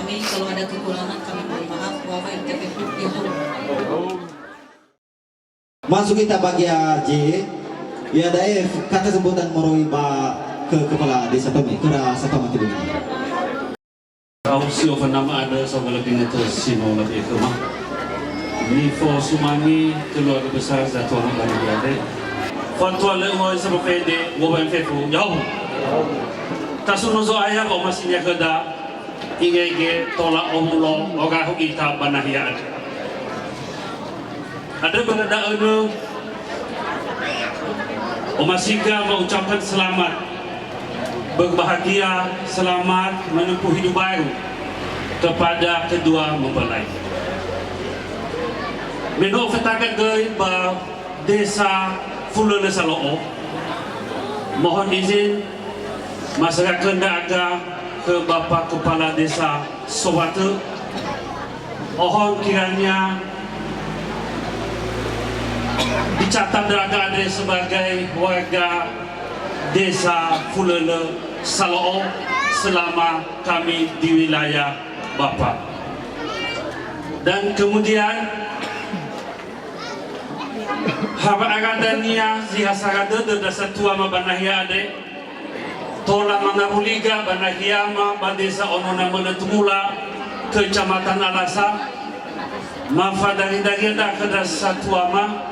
Kalau ada kekurangan, kami mohon maaf. Wabillahi taufiq. Masuk kita bagia J. Ya, da'e kata sambutan moroi ba ke kepala desa peme, kera satama tibu. Au si ofo nama ada saudara binete si mau lebih kema. Nifosumangi keluarga besar Zatua Mabani Ade. Fatua le umai sama pede, wobain fefu, yau. Tasuno zo ayah, wa masih nyakheda. Ingege tola omulo ogahu ita ba nahia andre. Ada berada unu. Omasiga mengucapkan selamat berbahagia, selamat menempuh hidup baru kepada kedua mempelai. Meno fetaga göi ba Desa Fulölö Salo'o. Mohon izin, masyarakat ndra'aga khö Bapak Kepala Desa Sowatö. Mohon kiranya dicatat ndra'aga andre sebagai warga Desa Fulölö Salo'o selama kami di wilayah Bapak. Dan kemudian, Hawa'ara dania zi ha sara dödö ndra satua ma ba nahia andre, tola mangaruliga ba nahiama ba desa Ono Namölö Tumula, Kecamatan Alasa, mafadari-dari ndra khö ndra satuama,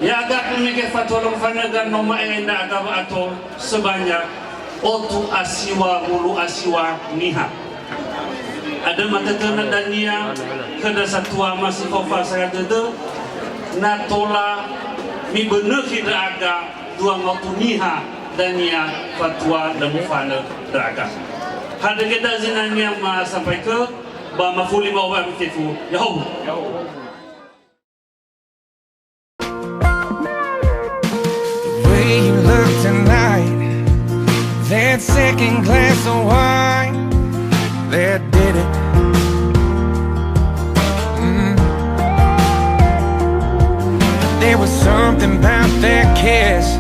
ya'aga mege fatua Lowalangi no ma'erenda aga wa'ato sebanyak otu a siwa wulu a siwa niha. Andrö matötöna dania khö ndra satuama si fao fa'asara dödö, na tola mibönökhi ndra'aga dua ngaotu niha dania fatua lö mofanö ndra'aga. Hadöge da'ö zinangea masampaikö, ba mafuli ma'owa'i fefu. Ya'ahowu. The way you look tonight, that second glass of wine, that did it. Mm. There was something about that kiss,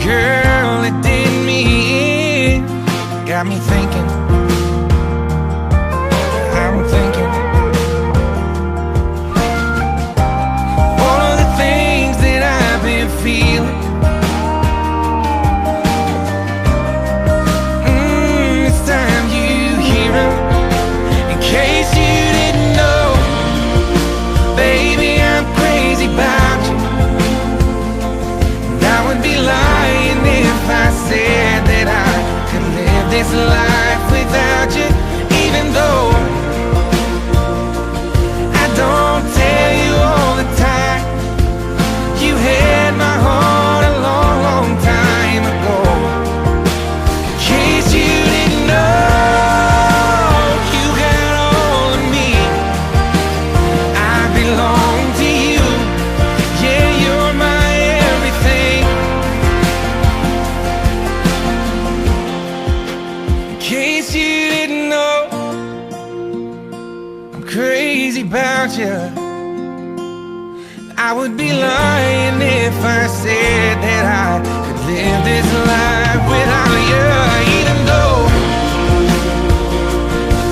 girl, it did me in. Got me thinking. I'm thinking. All of the things that I've been feeling. Mm, this time you hear 'em. In case you didn't know, baby, I'm crazy about you. And I would be lying if I said that I could live this life without you, even though I don't tell you all the time. You had my heart a long, long time ago. In case you didn't know, you got all of me. I belong to you. Yeah, you're my everything. In case you didn't know, I'm crazy about you. I would be lying if I said that I could live this life without you. Even though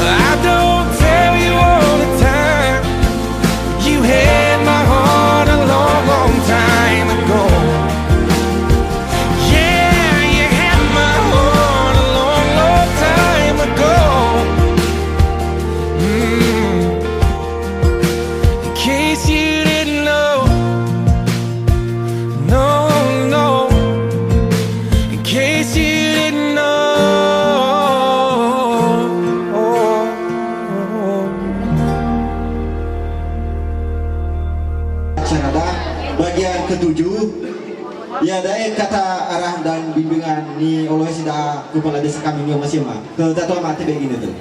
I don't tell you all the time, you had my heart a long, long time ago. Yeah, you had my heart a long, long time ago. Mm. In case you didn't know, no, no. In case you didn't know. Acara da, bagian ketujuh. Ya, da'e kata arah dan bimbingan ni'olohe sida'a Kepala Desa kami ni'omasi'öma. Khö Zatua Mate Begine tu.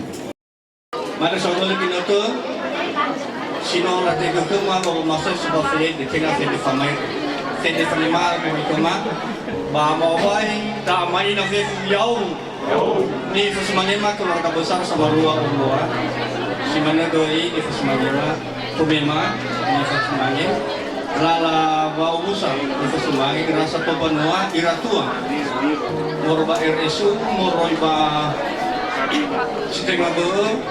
Mane saudara ginötö, si no latehegö khöma ba wamaso si ba fede, tenga fede famae-, fede fanema khöma, ba ma'owai ta'amaina fefu ya'o. Nifosumangema keluarga besar Sabarua Uluwa. Si manö göi nifosumangema, Tumema, nifosumangema. Lala wa'omusa, nifosumange ira satua banua, ira tua. Moroi ba R S U, moroi ba si tenga bö'ö,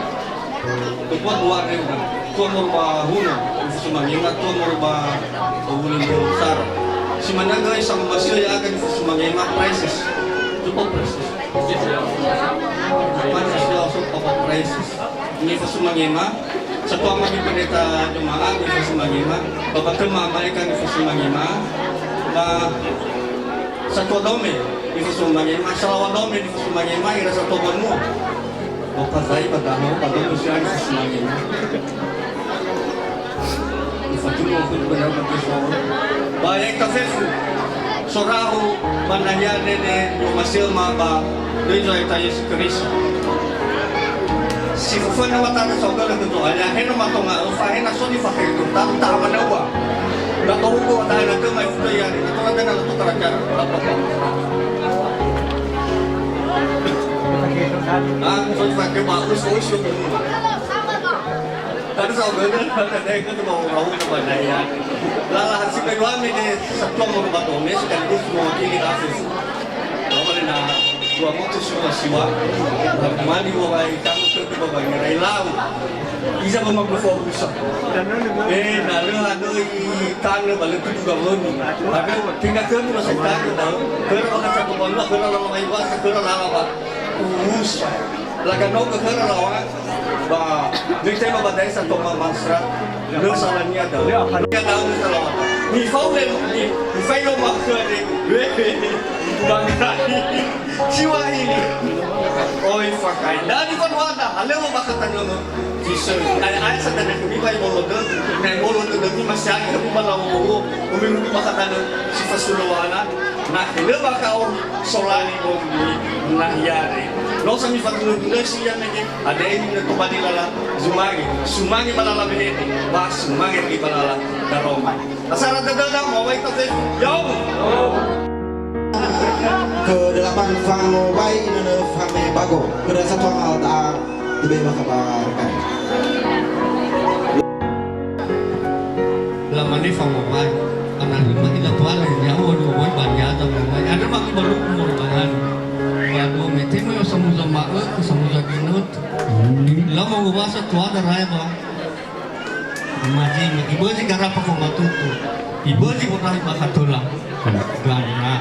Tua moroi ba Huno, nifosumangema, tua moroi ba Wulu Sara. Si manö göi sangomasi'ö ya'aga nifosumangema, prices. Cukup prices. Prices, ya, so papa prices. Nifosumangema, satua magi pendeta jemaah nifosumangema, bapa tema malaika nifosumangema, ba satua dome nifosumangema, salaŵa dome nifosumangema, ira satua banua. Bapa zai ba daho, ba daho siani nifosumangema. Ifatunu aku kepada umat Islam. Ba ya'ita fefu, sorahu ba nahia dede, ni'omasi'öma ba Doizo Ya'ita Yesu Keriso. Si föföna watanga saohagölö khö Zo'aya, he no matonga'ö, fahena so nifakhöigu, talu taha manö ua. Da tohugu wa taha na kema ifuto yari, na tola dena lato karaja. Ah, so nifakhöigu ba, us, us, us. Tadi saudara, tadi saya ikut mau mau ke mana ya. Lala hasil keluar ini satu mau bato, mes sekaligus mewakili kasus. Awalnya dua moto siwa-siwa. Mali wawai kamu ke dua bangi rai lau. Iza ba magu fokusa. Eh, na lö hadöi tanö ba lö tudu gawöni. Hadö, tinggal ke dua saya tanö ba. Khöra bakha satu banua, khöra lala mai basa, khöra lala ba. Urus. Laga no ke khöra lawa. Ba, göi tema ba da'e satua ma-, masra, lö salania da'ö. Lö apa? Ia da'ö lö salaŵa. Nifaule, ni-, nifailo makhöre. Bangkai. Siwa ini. Oi, fakai. Dani fanuana, halöŵö bakha tanömö. Sisö. Ai, ai, sa dani kumi bai bolo dö. Nai bolo dö dömi masih agi, aku balawo. Umi, umi bakha tanö. Si fasulowana. Na lö bakha o solani bolo dö. Nah, iya, re. No sa mifatunu-tunö si ya mege. Ada ini na tobali lala, zumange, sumange ba lala wehede, ba sumange lagi ba lala daroma. Asara dödöda, mawai tafe, yau. Ke delapan, fangowai nönö fame bago. Ke dua puluh satu amal da'a, tebe maka baraka. Lamane fangowai, ana lima ila tuale, ya'o dua wai banyata mawai. Ada maki baru umur bahan. Baru mete mo samuza ma'ö, samuza ginöt. Lama ngowasa tuada raya ba. Imagine, ibözi garapa fo matutu. Ibözi wonahi ba katola. Gana'a.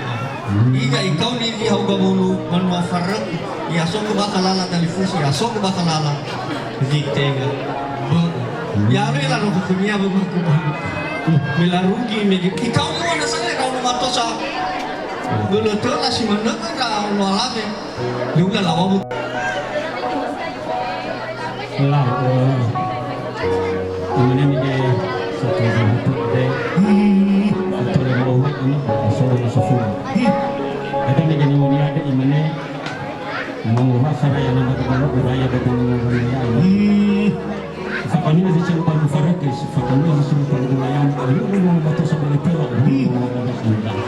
Ija ikaoni zi hauga wulu, banua faröku. Ya so ke bakha lala talifusi, ya so ke bakha lala. Zi tenga. Bö. Ya re la no kukunia bö mangku baru. Me larugi me ikaoni wana sale rau no matosa. Bölö töla si manögö rau no alabe. Lula lawa bu-, lau, eh, imane mege satu jam itu de. Hmm. Satu lima orang ini, sore ini sofun. Hmm. Ada mege ni moni ada imane, mau bahasa raya nama tu kalau budaya betul nama budaya. Hmm. Fakanua zi selu balu faröke, fakanua zi selu balu gulayan, ayo lu matosa bele töla, lu matosa bele töla.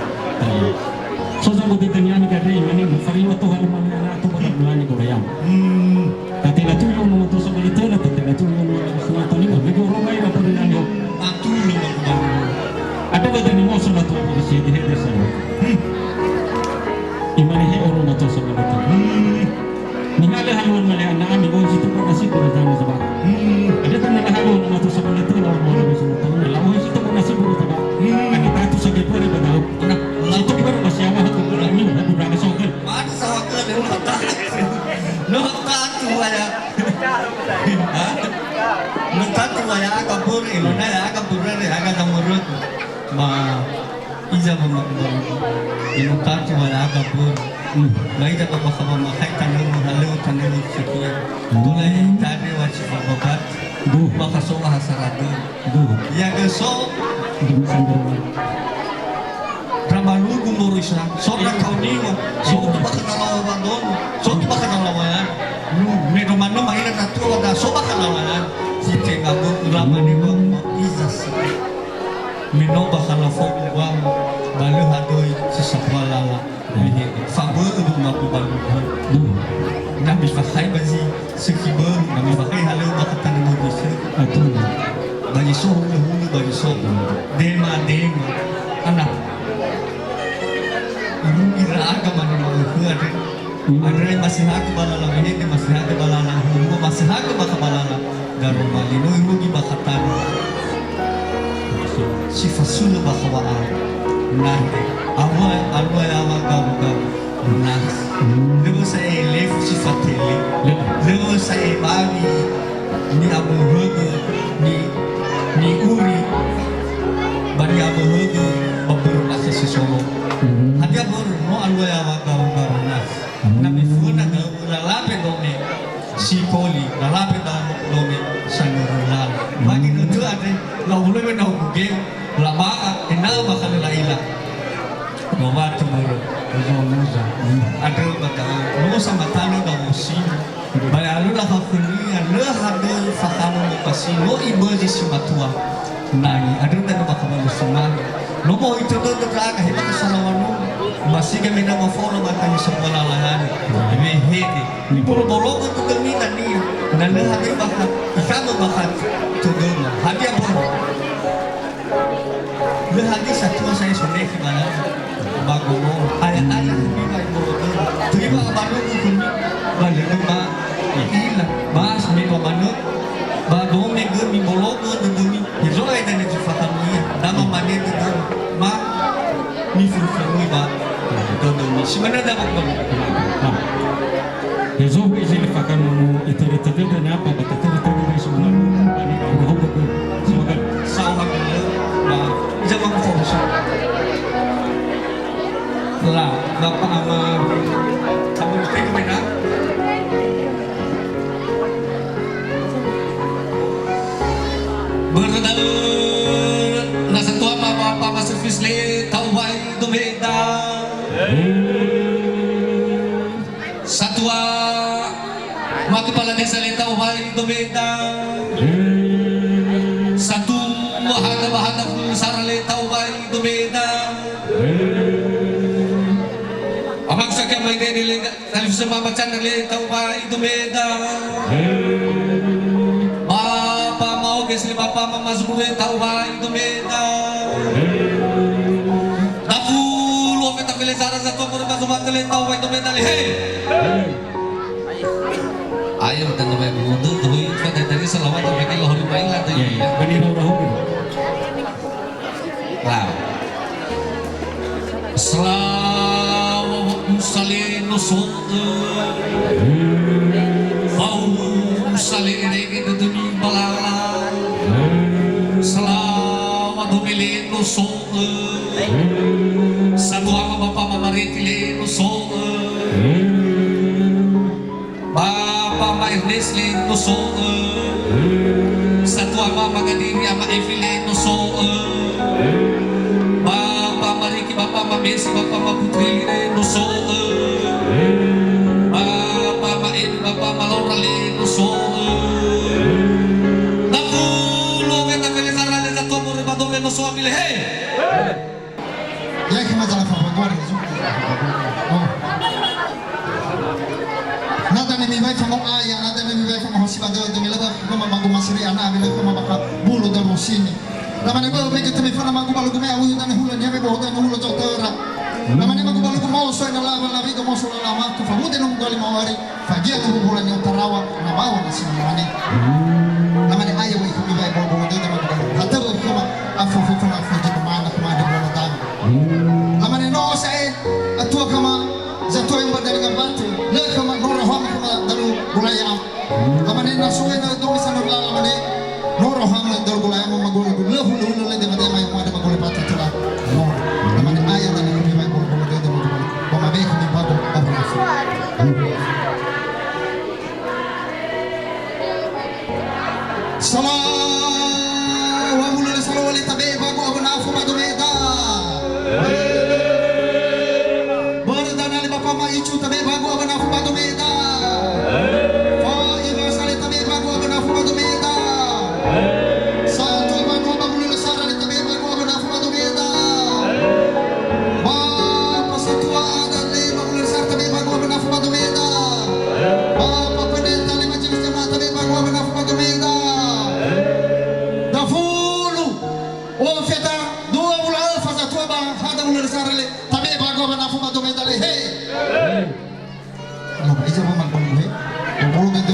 So zango teteniani gade imane, fakanua toha lu mani ana tu balu gulayan gulayan. Hmm. Tatela tu lu matosa bele töla, tatela tu lu matosa bele töla, mege oro mai ba pole nani ho. Atu lu matosa bele. Ada gade ni moso na tu bele si di hede sa. Hmm. Imane he oro matosa bele töla. Hmm. Niha lö halöŵö mane ana ami, oi si tobö nasi buru zani zaba. Hmm. Ada tana lö halöŵö nama tu sabana tu lawan mane bisa tu. Lawan si tobö nasi buru zaba. Hmm. Ada tatu saja pura pada. Nah, si tobö masih awal tu pura ni, aku berangkat soal. Mana sawah ke dia nak tak? No tatu aya. No tatu aya aka buri, mana ya aka buri, aka tamurut. Ma, iza ba makubalu. Ino tatu wala aga buru. Hmm. Ba iza ba bakha ba makhai tanömu, halöŵö tanömu sekia. Hmm. Tola ya tade wa si fababat. Duh. Bakha so wa hasarade. Duh. Ya ge so. Duh, sandero. Rabalugu moroi sa. So na kaunima. So tu bakha talawa bandonu. So tu bakha talawa ya. Lu, me do manu ma ira na tua da so bakha talawa ya. Si tenga bu ulama ni wa iza si. Me no ba khalafo uwama, ba lö hadöi si sambua lala. Wehe, fabö'ö bu mabu ba lugu. Na mifakhai ba zi sökhi bö'ö, na mifakhai halöŵö ba khatanö mögöi sö. Atul. Ba zi so hulö-hulö, ba zi so dema-dema. Ana. Irugi ndra'aga mane ma'ökhö andre. Andre masihagö ba lala wehede, masihagö ba lala hulua, masihagö ba khabalala. Garoma li no irugi ba khatana. Si fasulö ba khawa'a. Nahe. Awai alua yawa gawu-gawu. Nas. Lö sa'e lefu si fatele. Lö sa'e bawi. Ni'amöhögö. Ni, ni'uri. Ba ni'amöhögö. Ba börö nasi si solo. Hadia börö no alua yawa gawu-gawu nas. Na miföna gawu lalabe dome. Si koli, na labe da dome sangörö lala. Ba ginötö andre, la'owulewe na hugugeu, laba'a, ena'ö bakha lö la'ila. Lowatu mörö, muza. Andrö ba da'ö, no samatanö ba musim. Ba ya'alö lakhökhönia, lö hadö fakhamö mokasi, no ibözi si matua. Nangi, andrö da'ö ba kabalu sumange. No mo'oi tödödö ndra'aga, he bakha salawa no. Masiga mena mafono ba kani sekolah layani. Wehede. Bolo-bologö dödömi dania, na lö hade bakha ikhamö bakha tödöma. Hadia börö? Lö hade satua sa'e sonekhi ba lö ba gomo. Aya-aya khömi wa ibolo dödö. Töi wa abalugu khömi. Ba lö ma ila. Mas me ba manö. Ba dome gö mibologö dödömi. Hezo ai dania zi fakhanuia. Da mamane dödöma. Ma mifuru-furui ba dödömi. Si manö da ba gomo. Hezo hui zi nifakhanu itörö-törö dania apa ba tatörö-törö ba isu na ba ni aura hoba ke. Semoga. Saohagölö ba ija ba fokus. La, Bapa Ama. Kamu ngerti ke beda? Börö da'ö na satua ma Bapa ma Sufis le ta'owai domeda. Satua ma kepala desa le ta'owai domeda. Satua hada ba hada fulu sara le ta'owai domeda. Amang sakia mai dede le talifusö mama candra le ta'owai domeda. Bapa ma oges le bapa ma mazukure ta'owai domeda. Dafulu ofeta fele sara satua mure ba zomate le ta'owai domeda le he. Ayo, dan lebih mundur, tuh, itu kan dari selawat, tapi kalau hari main lah, tuh. Iya, iya. Kan ini orang hukum. Lah. Salawa wa'usa le no so'ö. Wa'usa le erege dödömi balala. Salawa dome le no so'ö. Satua ma bapa ma Mareti le no so'ö. Bapa ma Ernest le no so'ö. Satua ma Magadiri ama Evi le no so'ö. Bapa ma Riki, bapa ma Besi, bapa ma Putri le no so'ö. Bapa ma Edi, bapa ma Laura le no so'ö. Dafulu ofeta fele sara le satua mure ba dome no so'ö mi le he. Ya, khöma zala fafaguari, zu. Oh. Na dania miŵa'ö fango'aya, na dania miŵa'ö fangohosi ba dödö, mi lö ba khöma magu masiri ana, mi lö khöma bakha bulu dödö sini. Lamane bö'ö mege tömi fana magu balugu me awuyu dania hulö nia me boho dania hulö zotöra. Lamane magu balugu moso ena lawa lawigo moso lala maku, famude no mugali mawari. Fagia tu bulan yang tarawa, na bawa na sini mane. Lamane ayo wa ikut ibai bol bol dödö ma bol. Hatta wa ikut ma afu fu fana fu jitu mana kemana bol dödö. Lamane no sa'e atua khöma zatua yang badali ngambatu. Le khöma nora homa khöma dalu bulaya am. Lamane na suwe na domi sana la lamane nora homa dalu bulaya am magulu le hulu hulu le de made mai made magulu pata tela. No. Lamane ayo dan ikut ibai bol bol dödö ma bol. Ba mabe khömi bago abu nafu. Salawa mulö le salawa le tabe bago abu nafu ba domeda. Börö dania le bapa ma icu tabe bago abu nafu ba domeda. Fa iwa sale tabe bago abu nafu ba domeda. Satua banua ba mulö le sara le tabe bago abu nafu ba domeda. Bapa satua ada le ba mulö le sara tabe bago abu nafu ba domeda. Bapa pendeta le majelis jemaat tabe bago abu nafu ba domeda. Dafulu. Ofeta dua wulu a fa satua ba hada mulö le sara le tabe bago abu nafu ba domeda le he. Lama ija ba man balu he. Bolo gede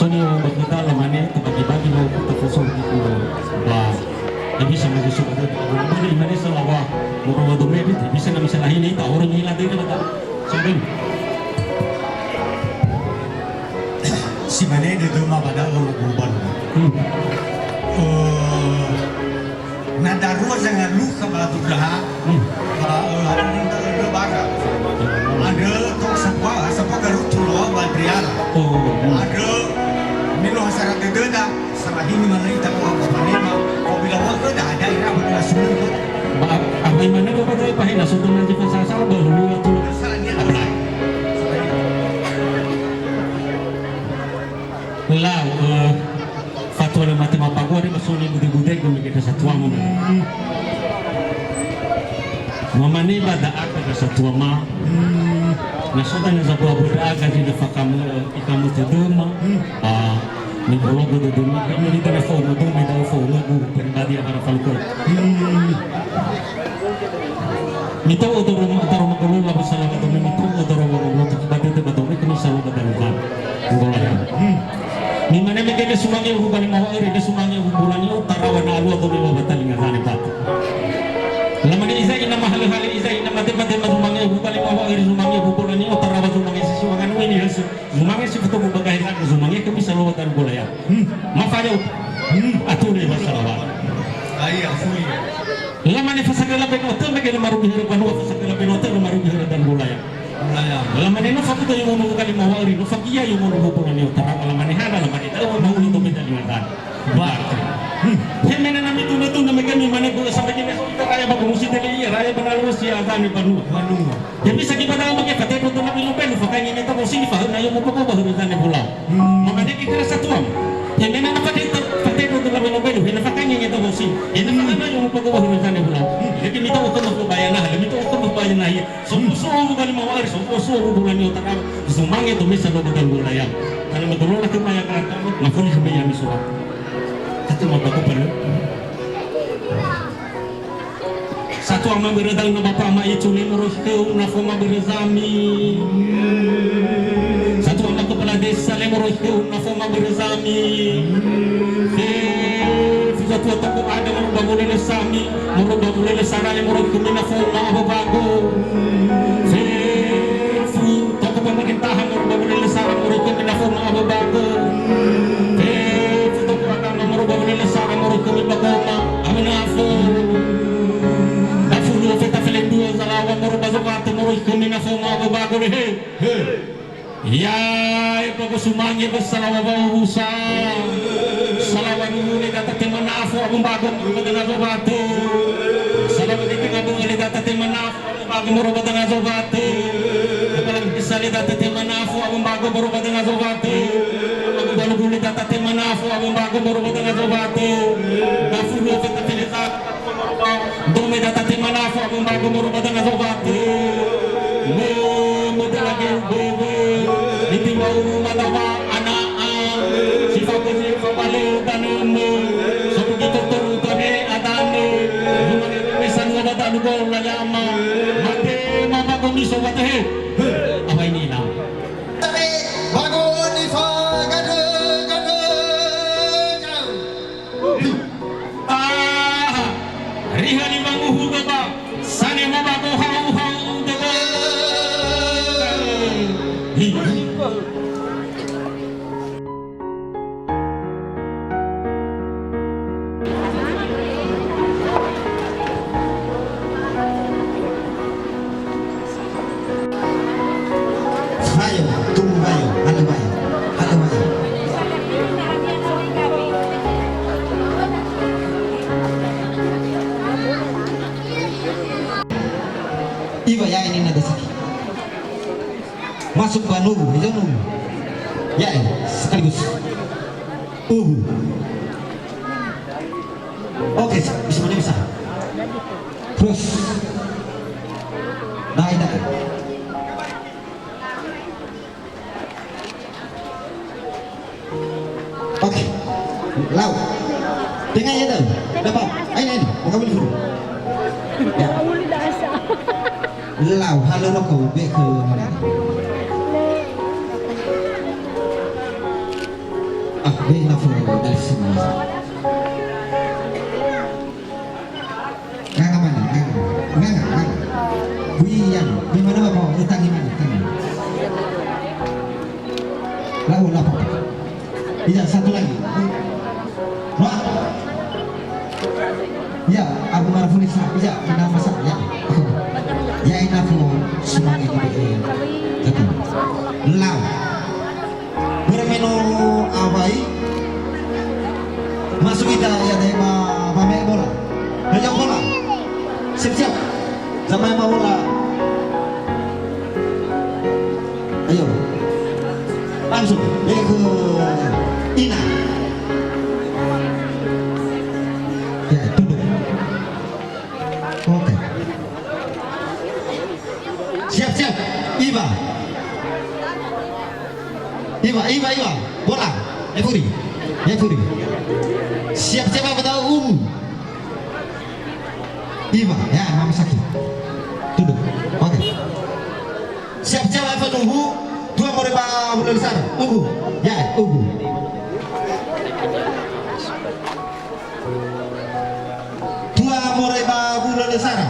So niŵa'ö ba khöda, lamane, tabagi-bagi wa'ö khöda foso gitu, ba, ya bisa ngaji so khöda, ba, ba, imane salawa, moro wa dome, bisa na misalahi ne, ta orang ngila deh, kata. So, ben. Si mane dödöma ba da'ö, Abu Baluna. Hmm. Eh, Na darua zangalukha ba Abu Blaha, hmm, ba, eh, ada minta dödö baga. Andrö tok sapua, sapua garutu lo ba Adriana. Oh. Andrö mino hasara dödöda, sarahi ni mana ita ko apa panema, ko bila wa khöda ada ira ba bila sunu. Ba, apa imane ko kata pahina, so tona jifa sasa, ba lulu tu. Salah dia. Apa? Lau, eh, Fatua lö mate mapagua re ba so ni bude-bude go mege da satuama. Hmm. Mamane ba da'aga da satuama. Hmm. Na so dania zabua-bua da'aga zi da fakamö, ikamö tödöma. Hmm. Ah, ni bologo tödöma. Kami ni dana fa'u tödöma, da fa'u tödöma, pribadi apa rafal ko. Hmm. Mita'u doro, doro magolola ba salawa dome, mita'u doro magolola ba dödö ba dome, kami salawa ba dödö. Nggola ya. Hmm. Mimane mege le sumange uhu bali mawa ere, le sumange uhu bolani o tarawa na alua dome wa batalinga zane batu. Lamane iza ina mahale-hale, iza ina mate-mate ma sumange uhu bali mawa ere, sumange uhu bolani o tarawa sumange sisi wangan weni hasi. Zumange si fatogu ba gahe zagu, zumange khömi salawa daru gola ya. Hmm. Mafaya uta. Hmm. Atune ba salawa. Ai, afuli. Lamane fasagala beno tö mege na marugi höra banua, fasagala beno tö na marugi höra daru gola ya. Gola ya. Lamane no fakuta yo mono kali mawa eri, no fakia yo mono bola ni otara, lamane hana, lamane tahu mau ni dompet dalinga dan. Batu. Hmm. He mena na mituna-tuna mege ni mane bö'ö sampai kini so ita raya ba gumusi tele iya, raya ba na luo si azane banua. Banua. Ya bisa kita tahu mege fatedro tu nabi lubelu, fakai ngene to bosi ni fahuna yo mupago ba huru zane bola. Hmm. Maka dia kira satuam. Ya mena na fatedro, fatedro tu nabi lubelu, hena fakai ngene to bosi. Hena fahuna yo mupago ba huru zane bola. Hmm. Jadi mita ukur mah bayana, mita ukur mah bayana ya. Sopo-sopo kali mawari, sopo-sopo bulan ni otak. Zumange to mesa lo bola ya. Kalau betul lah kemaya kata, mafuli kemaya misoa. Kata mau baku pada. Satuama börö da'ö na Bapa Ama Icu, le moroi khöu na foma börö zami. Satuama kepala desa, le moroi khöu na foma börö zami. Fefu satua toko ada moroi ba mulele sami, moroi ba mulele sara, le moroi khömi na foma ababago. Fefu toko pemerintahan moroi ba mulele sara, moroi khömi na foma ababago. Fefu toko agama moroi ba mulele sara, moroi khömi ba goma. Aminafo. Dafulu feta felendua zalawa moro ba zowate moroi khömi na foma ababago le he. He. Ya, eba gosumange ba salawa wa'uwusa. Salawa nunu le data tema nafo abu mbago moroba danga zowatö. Salawa le tenga bunga le data tema nafo abu mbago moroba danga zowatö. Apalagi bisa le data tema nafo abu mbago moroba danga zowatö. Abu balu le data tema nafo abu mbago moroba danga zowatö. Dafulu feta fele data Dome data tema nafo abu mbago moroba danga zowatö. Mo, mo dalage ubobo. Nitimba uru madawa ana'a. Sifago sifa bale danömo. Sotu gito toru tabe adane. Rumah desa nua bata lugo layama. Mate mama gomi sowatö he. Apa ini, Inang? Tapi bago nifa gade, gade, jauh. Aha. Riha ni banguhu baba. Sane mo bago hau-hau dege. Hi. Wayo, tumbu wayo, hale wayo, hale wayo. Iwa ya ini nada saki. Masuk ba nubu, hijau nubu. Ya, eh, sekaligus. Ubu. Oke, bisa mana bisa. Terus. Nah, ini. Oke. Lau. Tengah ya, tau. Dapat. Ayo, ayo. Buka bulu. Ya. Lau, halo rokok, be ke mana? Ah, be na fo dari sini. Nganga mana? Nganga. Nganga, nganga. Hui yang. Di mana, Bapak? Utang di mana? Utang. Lau, lau, Bapak. Iya, satu lagi. Wah. Ya, Abu Marfunisa. Ya, ina masa. Ya. Ya, ina fu semangat ini. Satu. Lau. Börö me no awai, masuk ita ya deh ba, ba me bola. Ayo bola. Siap-siap. Sama ma bola. Ayo. Langsung. Be ke ina. Ya, tunduk. Oke. Siap, siap. Iwa. Iwa, Iwa, Iwa. Bola. Efuri. Efuri. Siap, siap, apa tahu? Ubu. Iwa. Ya, mama sakit. Tunduk. Oke. Siap, siap, apa tahu? Dua moroi ba hulö le sara. Ubu. Ya, ubu. Dua moroi ba hulö le sara.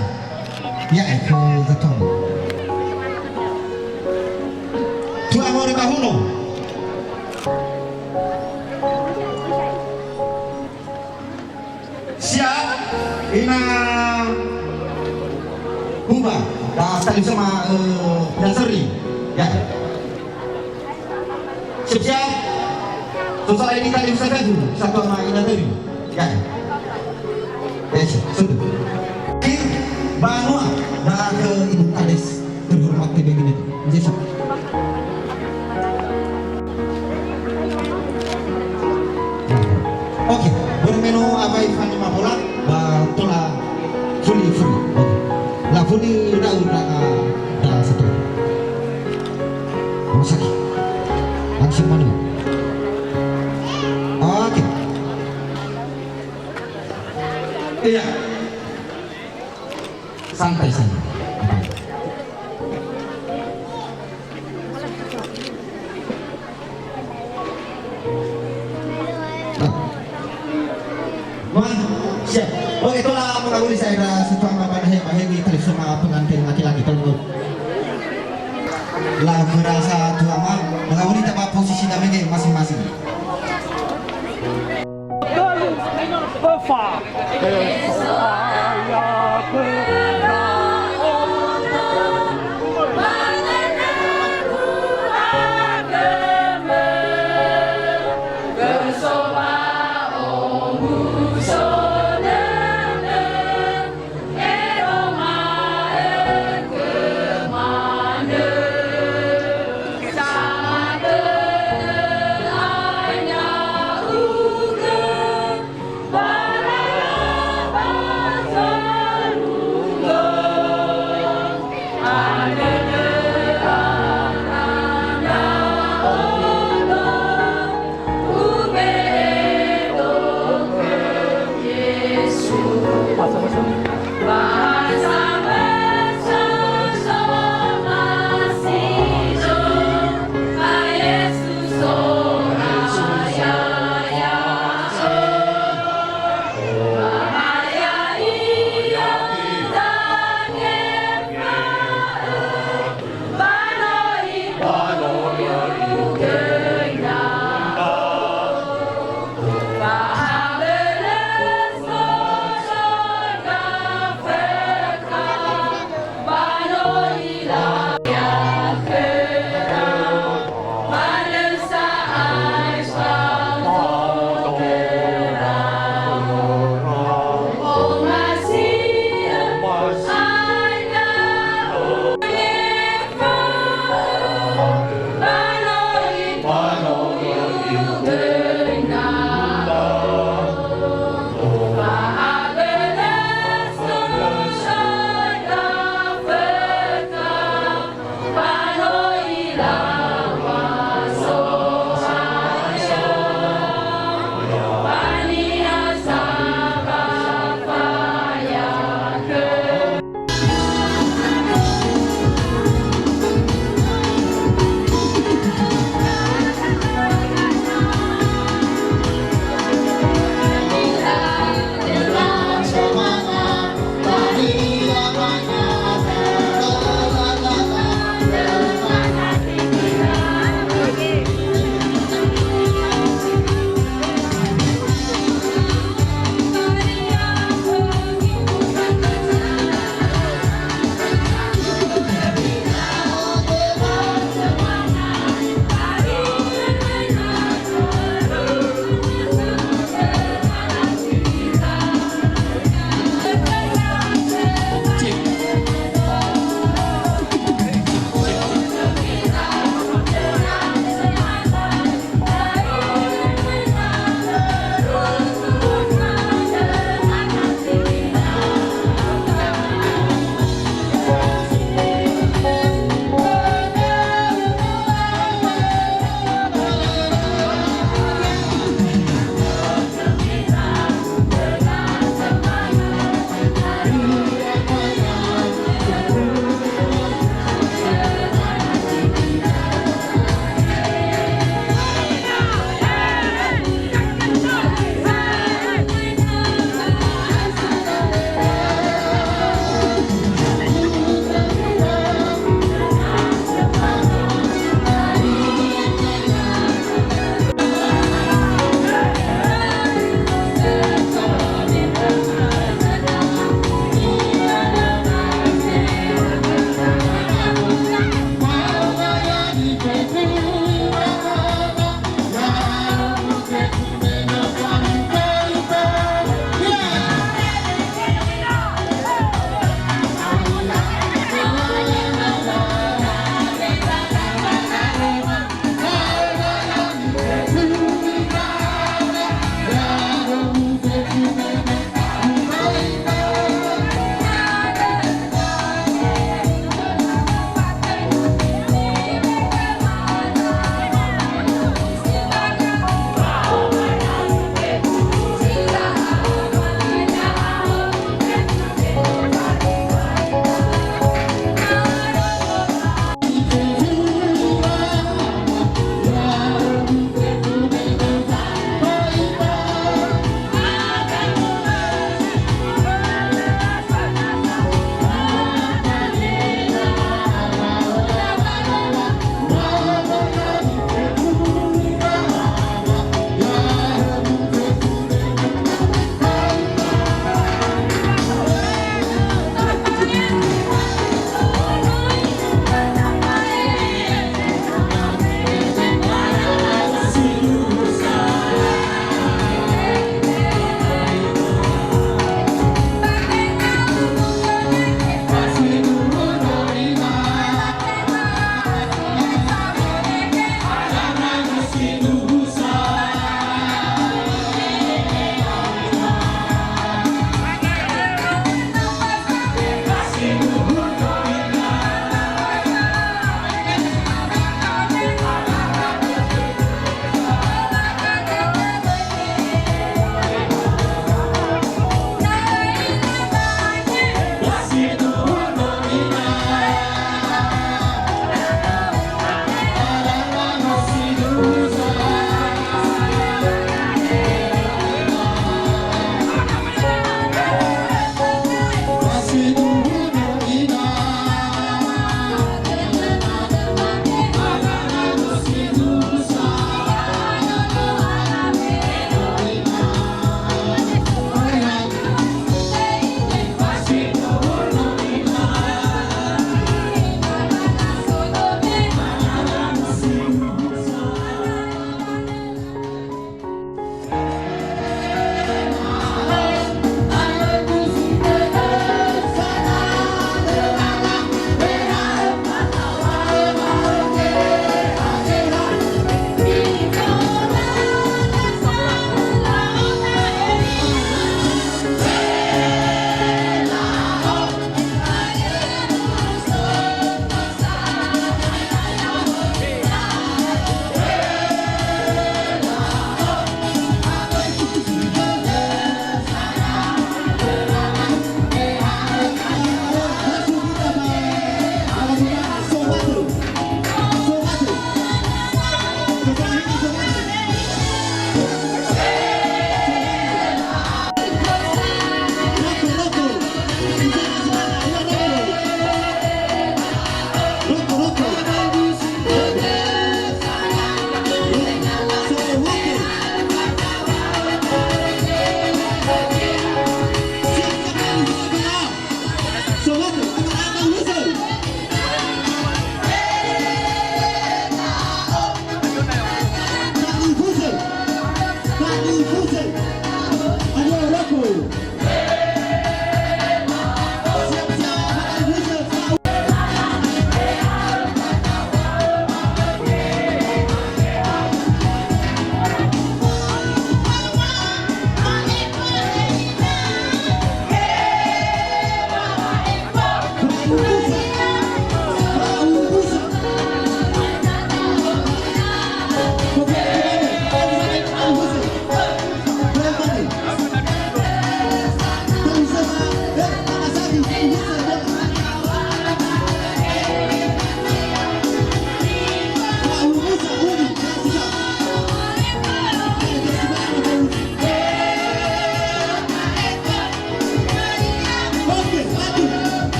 Ya, eh, ke zatong. Dua moroi ba huno. Siap, ina Buba. Ba tali sama, eh, Nasri. Ya. Siap-siap. Sosala ini tali Ustaz Saiful, satu sama Ina Teri. Ya. Yes, sudah. Banua, ba ke Ibu Kades, terhormat T B G ini. Yes. Oke, börö me no awai fanima bola, ba tola fuli, fuli. Oke. La fuli, da, da, da, satu. Rumah sakit. Langsung mana? Oke. Iya. Santai saja. Wah, siap. Oke, tola mengawali saya dah setuang apa dah ya, bahaya di tali sama pengantin laki-laki, tolong. Lah merasa tua mah, mengawali tak apa posisi damai masing-masing. Öfa.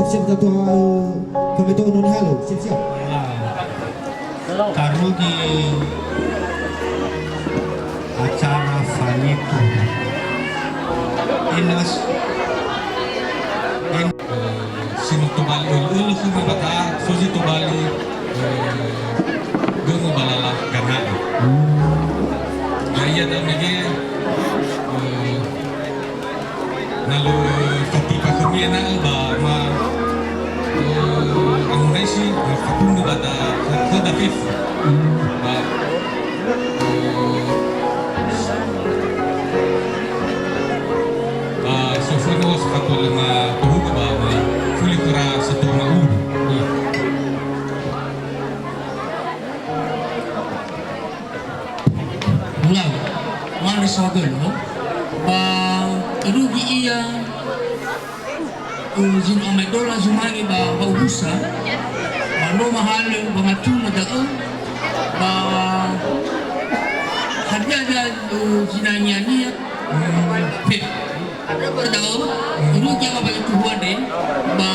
Siap-siap, eh, kami tahu noni halo, siap-siap. Tarugi acara fangetu. Enas, en-, eh, si no tobali ulu-ulu khöma ba da'a, so zi tobali, eh, göngo ba lala gana'a. Ya'ia da'ö mege, eh, Na lö fatifa khömi ena'ö ba ma, eh, angonaisi, ma fatunö ba da, khöda fefu. Ba, eh, ba soföna was fatua lö ma tohugu ba ma fuli khöra satua ma'ulu. Ulau, mane saohagölö, ba irugi ia, eh, zi no amaedola zumange ba, ba ubusa, ba no mahalö ba matunö da'ö, ba hadia-dia, eh, zinania-nia, eh, fe-, Andrö ba da'ö, irugi ama ba getuhu andre, ba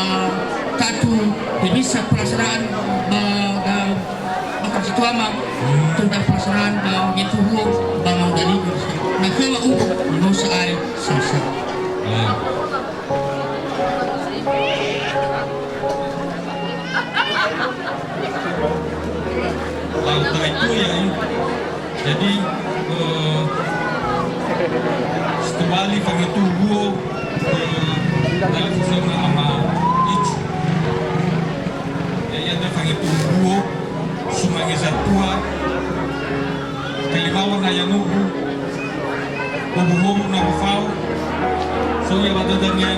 tatu hewisa perasaan ba, ba, ba kami satua ama, tunda perasaan ba getuhu ba mau dari na khöma ubu, no sa'ae sasa. Lau ta'i tu ya, jadi, eh, si tobali fangetu wuo, eh, dalifusöna ama Icu. Ya, ya'ia andre fangetu wuo, sumange zatua, kalimawa na yanubu, Obu-obu na wofao, so ia ba dödönia,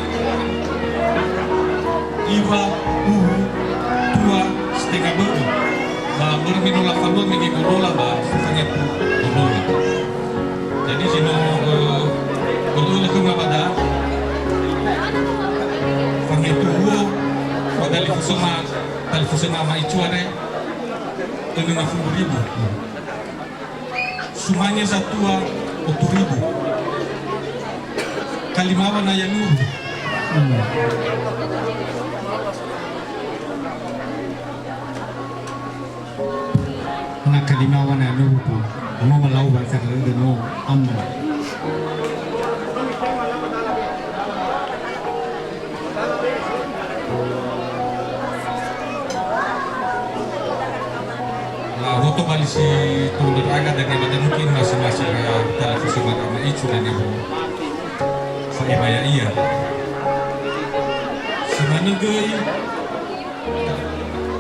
iwa, uwu, tua, stenga bö'ö. Ba börö me no lafalua mege golola ba so fangetu golola. Jadi zi no, eh, golola khöma ba da, fangetu wuo, ba dalifusöna, dalifusöna ama Icu andre, önö ngafulu ribu. Sumange zatua otu ribu. Kalimawa na yanubu. Na kalimawa na yanubu, no malau ba isa kali no amma. Laho tobali si tondra aga dania ba da mungkin masing-masing, eh, talifusöna ama Icu dania bu. Fa'ema ya'ia. Si manö göi,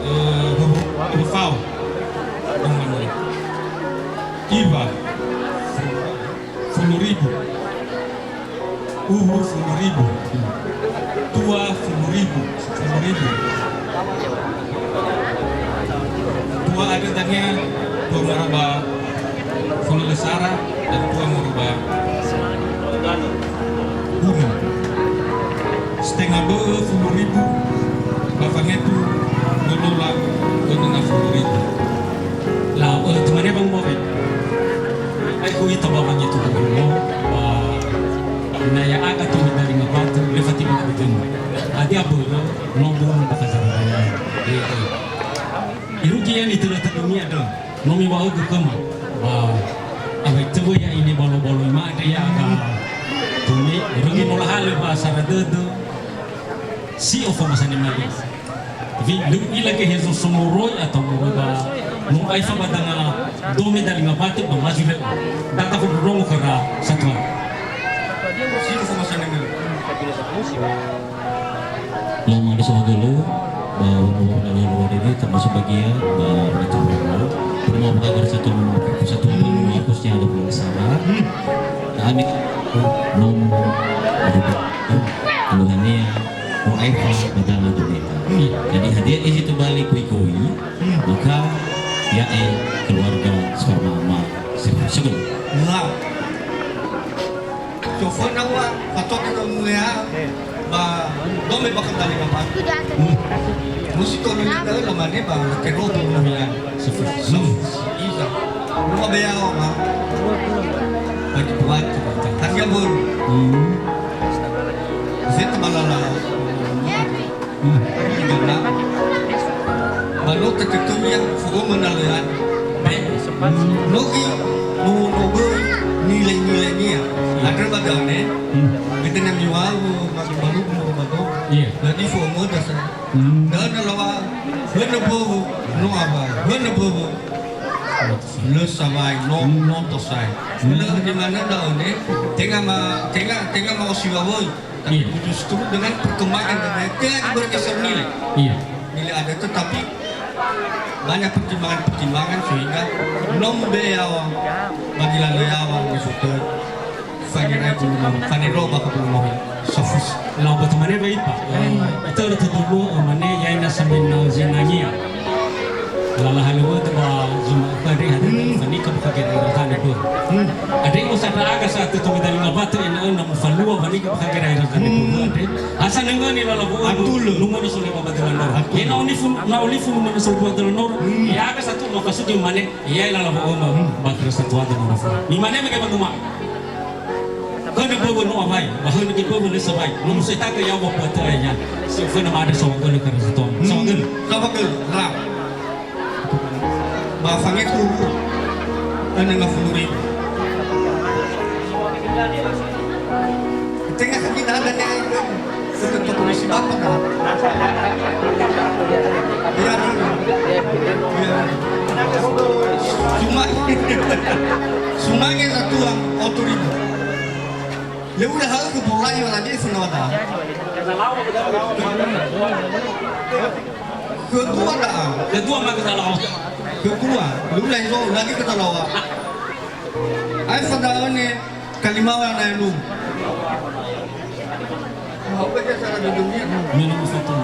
eh, hu-, hufao. Iwa. Fulu ribu. Uwu fulu ribu. Tua fulu ribu. Fulu ribu. Tua ada tania, tua moroba fulu lesara, dan tua moroba unu. Stenga bö'ö fulu ribu, ba fangetu golola önö ngafulu ribu. Lau, eh, tumane bang bobe. Ai ku ita ba wangi tu dulu, ba, na ya'aga tu medali ngabatu, le fati ba dulu. Adi abölo, no bulu ba kazara. Eh, eh. Irugi yani tu la tadumi ada. No mi ba ogu kema. Ba, abai tebu ya ini balo-balo ima ada ya aga. Tumi, irugi no lahalö ba sara dödö. Si ofo masane mali. Tapi lö ila ke hezo so moroi atau moroi ba, no aifa ba danga do medali ngabatu ba maju le. Data fo rongo khöra satua. Si ofo masane mali. Lau mane saohagölö, ba wa'o na luar ini termasuk bagian ba Raja Buru. Rumah Pekagar satu, satu rumah khususnya ada pengusaha. Kami nomor keluhannya. Mu'aifa ba danga dödöda. Jadi hadia zi tobali kui-kui, maka ya'e keluarga Suharma Ama Sefo. Sebelum. Nah. Soföna wa, fatoke no mu'ea, ba dome bakal tali kapa. Musi tolo ni da'ö lamane ba kerobo mu'ea. Sefo. Iza. Rumah bea wa. Bagi buat. Tanya bun. Zeta balala. Ba no tatötönia fo'ömö na lö ya'ia. Be, no i, no, no böi nilai-nilainia. Andrö ba da'ö ne, hmm, götö na miŵa'ö, ma-, malugu moroi ba do. Iya. Lö i fo'ömöda sa. Hmm. Da'ö na laŵa'ö, hönö böwö, no awai. Hönö böwö, lö sawai, no, hmm, no tosae. Hmm. Lö di manö da'ö ne, tenga ma-, tenga, tenga ma'osiwa wöi. Tapi, iya, justru dengan perkembangan dan lain, tidak bergeser nilai. Iya. Nilai ada, tetapi banyak pertimbangan-pertimbangan sehingga no mube'e yaŵa, ba zi lö yaŵa, misotöi. Fangerai bulu mori, fanero bakha bulu mori, safus. Lau ba tamane ba ipa. Itörö tödulu, mane, yaina samena zinangia. Lala halöŵöda ba zuma'ö andre, hadia, hmm, fanikö bakha gera ira zane bö'ö. Hmm. Andre, mo sa ndra'aga sa tötö medali ngawatö ena'ö na mufalua fanikö bakha gera ira zane bö'ö, hmm, andre. Asa nengöni lala bö'ö, atulö. Numöno sole ba badela noro. Atulö. Ye na olifu, na olifu numöno sole ba badela noro. Hmm. Ya'aga satu no kasugi mane, ya lala bö'ö ma, hmm, ba kerasa tuada noro. Ni mane mege ba guma. Hönö böwö no awai, ba hönö göi böwö lö sawai. No musoitakö yaŵa ba pötö aya. Si oföna ma'andrö saohagölö kerasa tuada. Hmm. Saohagölö. Saohagölö. Ra. Ba fangetu hu. Önö ngafulu ribu. Tenga kami dah ada ni air. Untuk toko misi bapa dah. Ya, ya. Cuma, cuma yang satu yang oto ribu. Lö uda ha'ö ke bolai wala dia funa wada. Kedua da'a. Kedua maka salah. Kedua, lula izo lagi kedalawa. Ai fada'ö ne kalimawa na elu. Minum satu.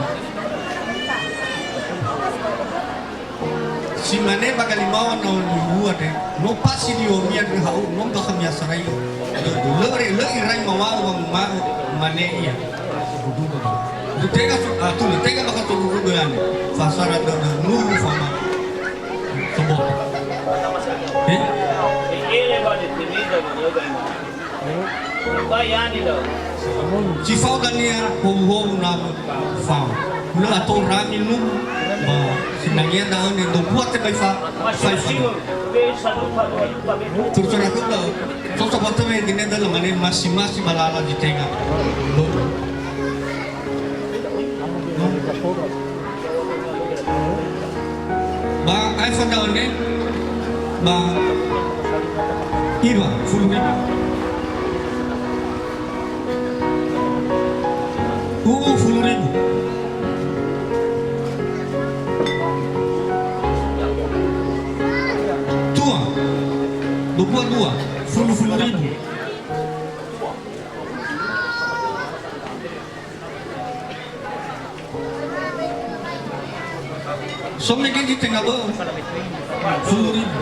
Si mane ba galimawa na elu andre, no pasi di omia andre ha'u, no bakha miasa rai. Lö re, lö irai mawa'ö wanguma'ö, mane ia. Lö tenga su-, ah, tu, lö tenga bakha togugu berani. Fasara dödö nuru fama. Sebut. Eh? Si fao dania howuhowu nawö fao. Lö ato rami nuru, ba sinangea da'ö ne dombua tebai fa-, fai fao. Terus aku tahu. Sosok waktu me gini dah lemane masi-masi balala di tenga. Ba ae fada'ö ne, ba iwa fulu ribu. U'u fulu ribu. Tua, dua puluh dua, fulu fulu ribu. So mege zi tenga bö'ö. Fulu ribu.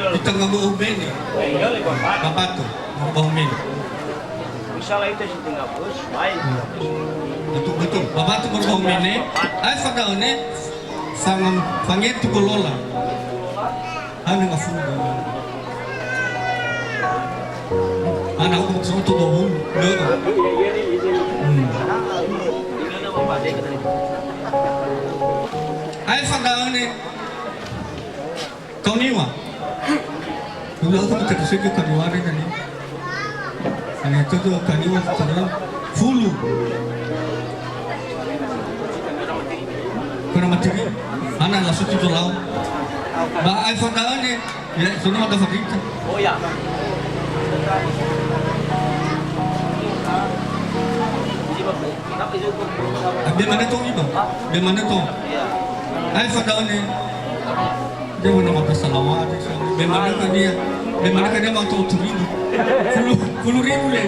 Zi tenga bö'ö mene. Ba bato. Ba mene. Misalnya itu si tenga bö'ö, baik. Betul, betul. Ba bato ba mene. Ae fada'ö ne, fang-, fangetu golola. Hana ngafulu. Hana aku soto dua puluh. Hmm. Ae fada'ö ne. Kauniwa. Dulu aku tak bisa ke kauniwa ni. Hanya itu tu kali wa fulu. Kena materi. Hana langsung tu lau. Ba ae fada'ö ne. Ya, sono ada fadita. Oh ya. Be mane to iba? Be mane to? Ae fada'ö ne. Dia mana mata salawa. Be mane ka dia? Be mane ka dia mau to turibu. Fulu, fulu ribu le.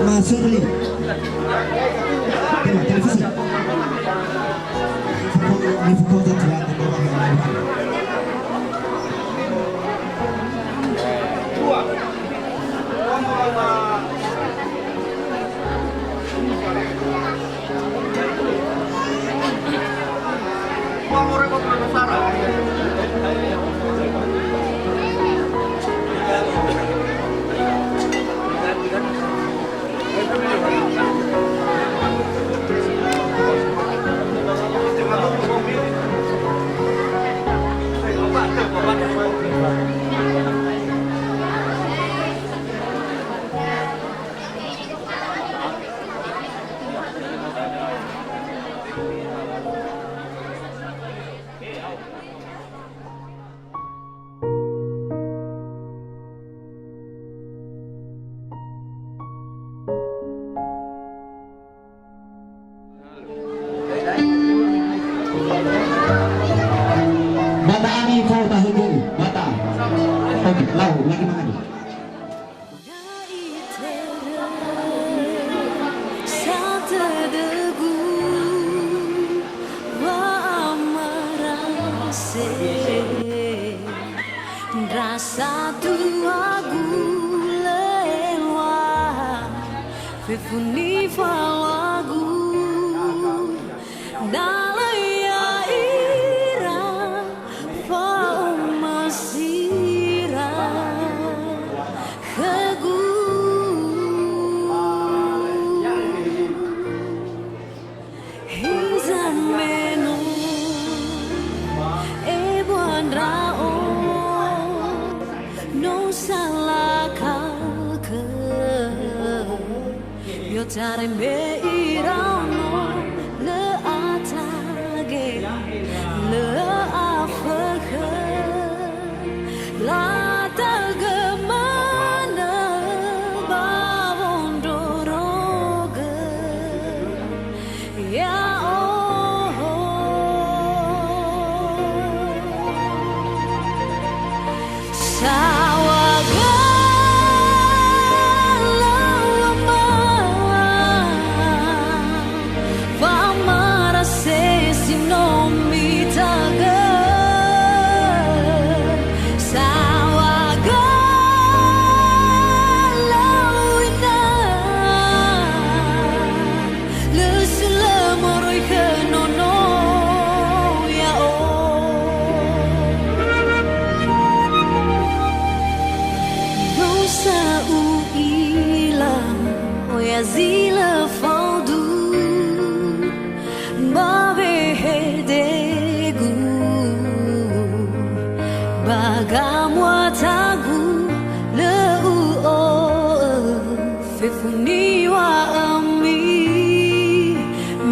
Ma Shirley. Tema, telefisi. Nifuko za tuan. Bata ami fao tahögö'ö, bata. Oke, lau, lagi mangadu. Ya'itörö satörögu wa'amarase, ndra satuagu lö eŵa'ö, fefu nifaoagu, na lö ya'ira fa'omasira khögu. Hiza me no ebua ndra'o, no salaka khö. I'otarai mbe iraono, lö atage, lö afökhö. Lata'ögö manö ba wondrorogö ya'ohe. Saŵa galö wama, wamara sesi no mitagö. Saŵa galö ina, lö sülö moroi khö nono ya'o. No sa u'ila oya zi lö faudu ba wehedegu, ba gamuatagu lö u'o'ö. Fefu niŵa'ömi,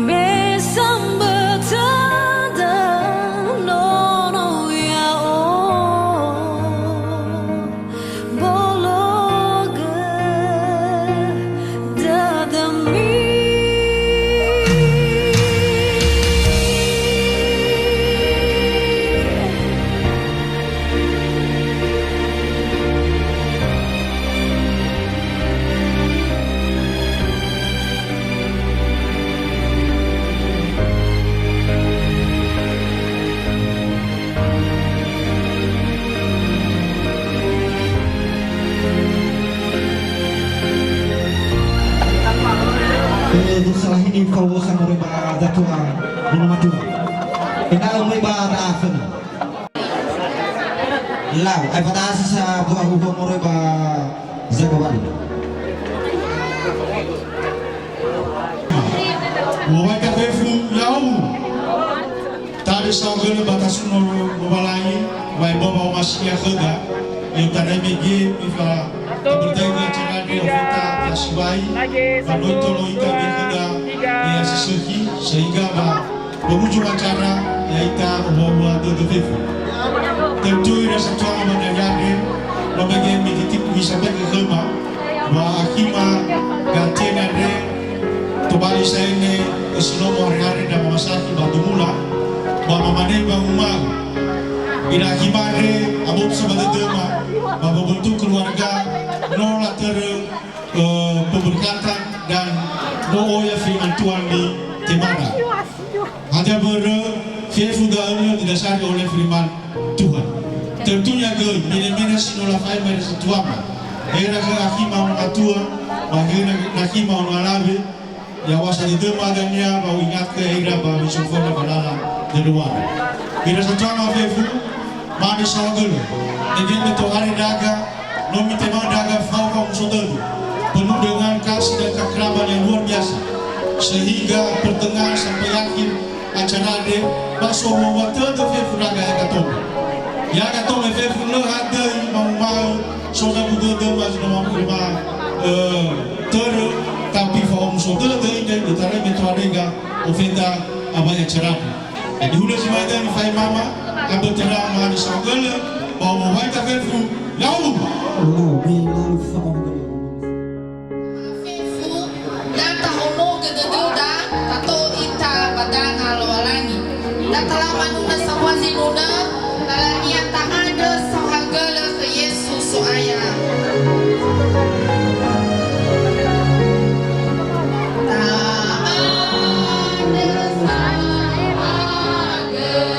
me sambötö dödö nono ya'o, bologö dödömi. Eh, salahini fao sa moroi ba zatua nono matua. Ena'ö möi ba da'a föna. Lau, ae fata asi sa buah uba moroi ba zaga walu. Moroi ka fefu lau. Saohagölö ba tasuno Lowalangi, wa'ebua wa'omasinia khöda, i'otarai mege mifa-, tabertaigö acara andre ofeta fasiwai, ba no itolo ita mege khöda niha si sökhi, sehingga ba penghujung acara ya'ita owua-wua dödö fefu. Tentu ira satua ba nahia andre, no mege mititipu misampaikan khöma, ba akhima Gatene andre, tobali saene, ösi nomo hare-hare ndra mama sakhi ba Dumula, ba mamane ba nguma'ö. Ira akhima andre, aboto sa ba dödöma, ba membentuk keluarga, no latörö, eh, pemberkatan dan no oya firman Tuhan di Temada. Hadia börö, fefu da'ö didasari oleh firman Tuhan. Tentunya göi, mene-mene si no lafaema ira satuama. Era khö akhima ono atua, ba khö na-, nakhima ono alawe, ya'ahoa sa dödöma dania, ba u'ingatgö ya'ira ba wesoföna ba lala dödöwara. Ira satuama fefu, mane saohagölö. Mege me tohare ndra'aga, no mitema ndra'aga fao fa'omuso dödö. Penuh dengan kasih dan keakraban yang luar biasa. Sehingga pertengahan sampai akhir acara andre, ba so owua-wua dödö fefu ndra'aga ya'aga tome. Ya'aga tome fefu lö hadöi manguma'ö, so zabu dödö ma zi no manguma'ö, eh, törö, tapi fa'omuso dödö inde, i'otarai me tohare ndra'aga ofeta awai acara andre. Jadi hulö zi ma'öda nifaemama, abötöra mane saohagölö, ba omowaita fefu, lau! Lau, me lau fa'ohagölö. Fefu, da tahonogö dödöda, tato'ö ita ba danga Lowalangi. Da talau manunö sambua zinunö, lalania ta'andrö saohagölö khö Yesu So'aya. Ta'andrö saohagölö.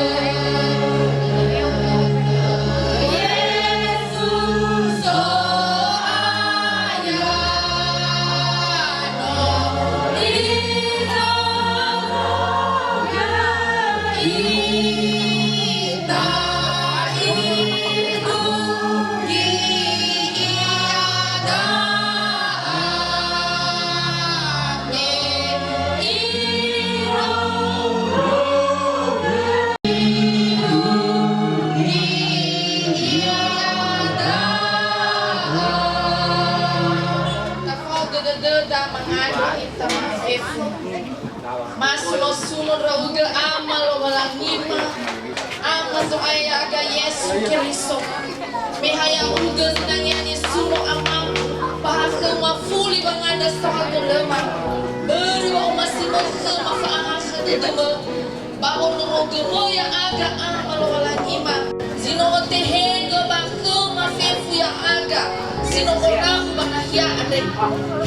Tafaogö dödöda mangandrö ita ma'afefu. Masuno-suno ndra'ugö Ama Lowalangima, Ama Zo'aya ya'aga Yesu Keriso. Me ha ya'ugö zinangea nisuno Ama, ba ha khöu mafuli wangandrö saohagölöma. Börö wa'omasi-Mö khöma fa'ahakhö dödömö, ba wondrorogö-Mö ya'aga Ama Lowalangima, zi no ötehegö ba khöma fefu ya'aga si no morahu ba nahia andre.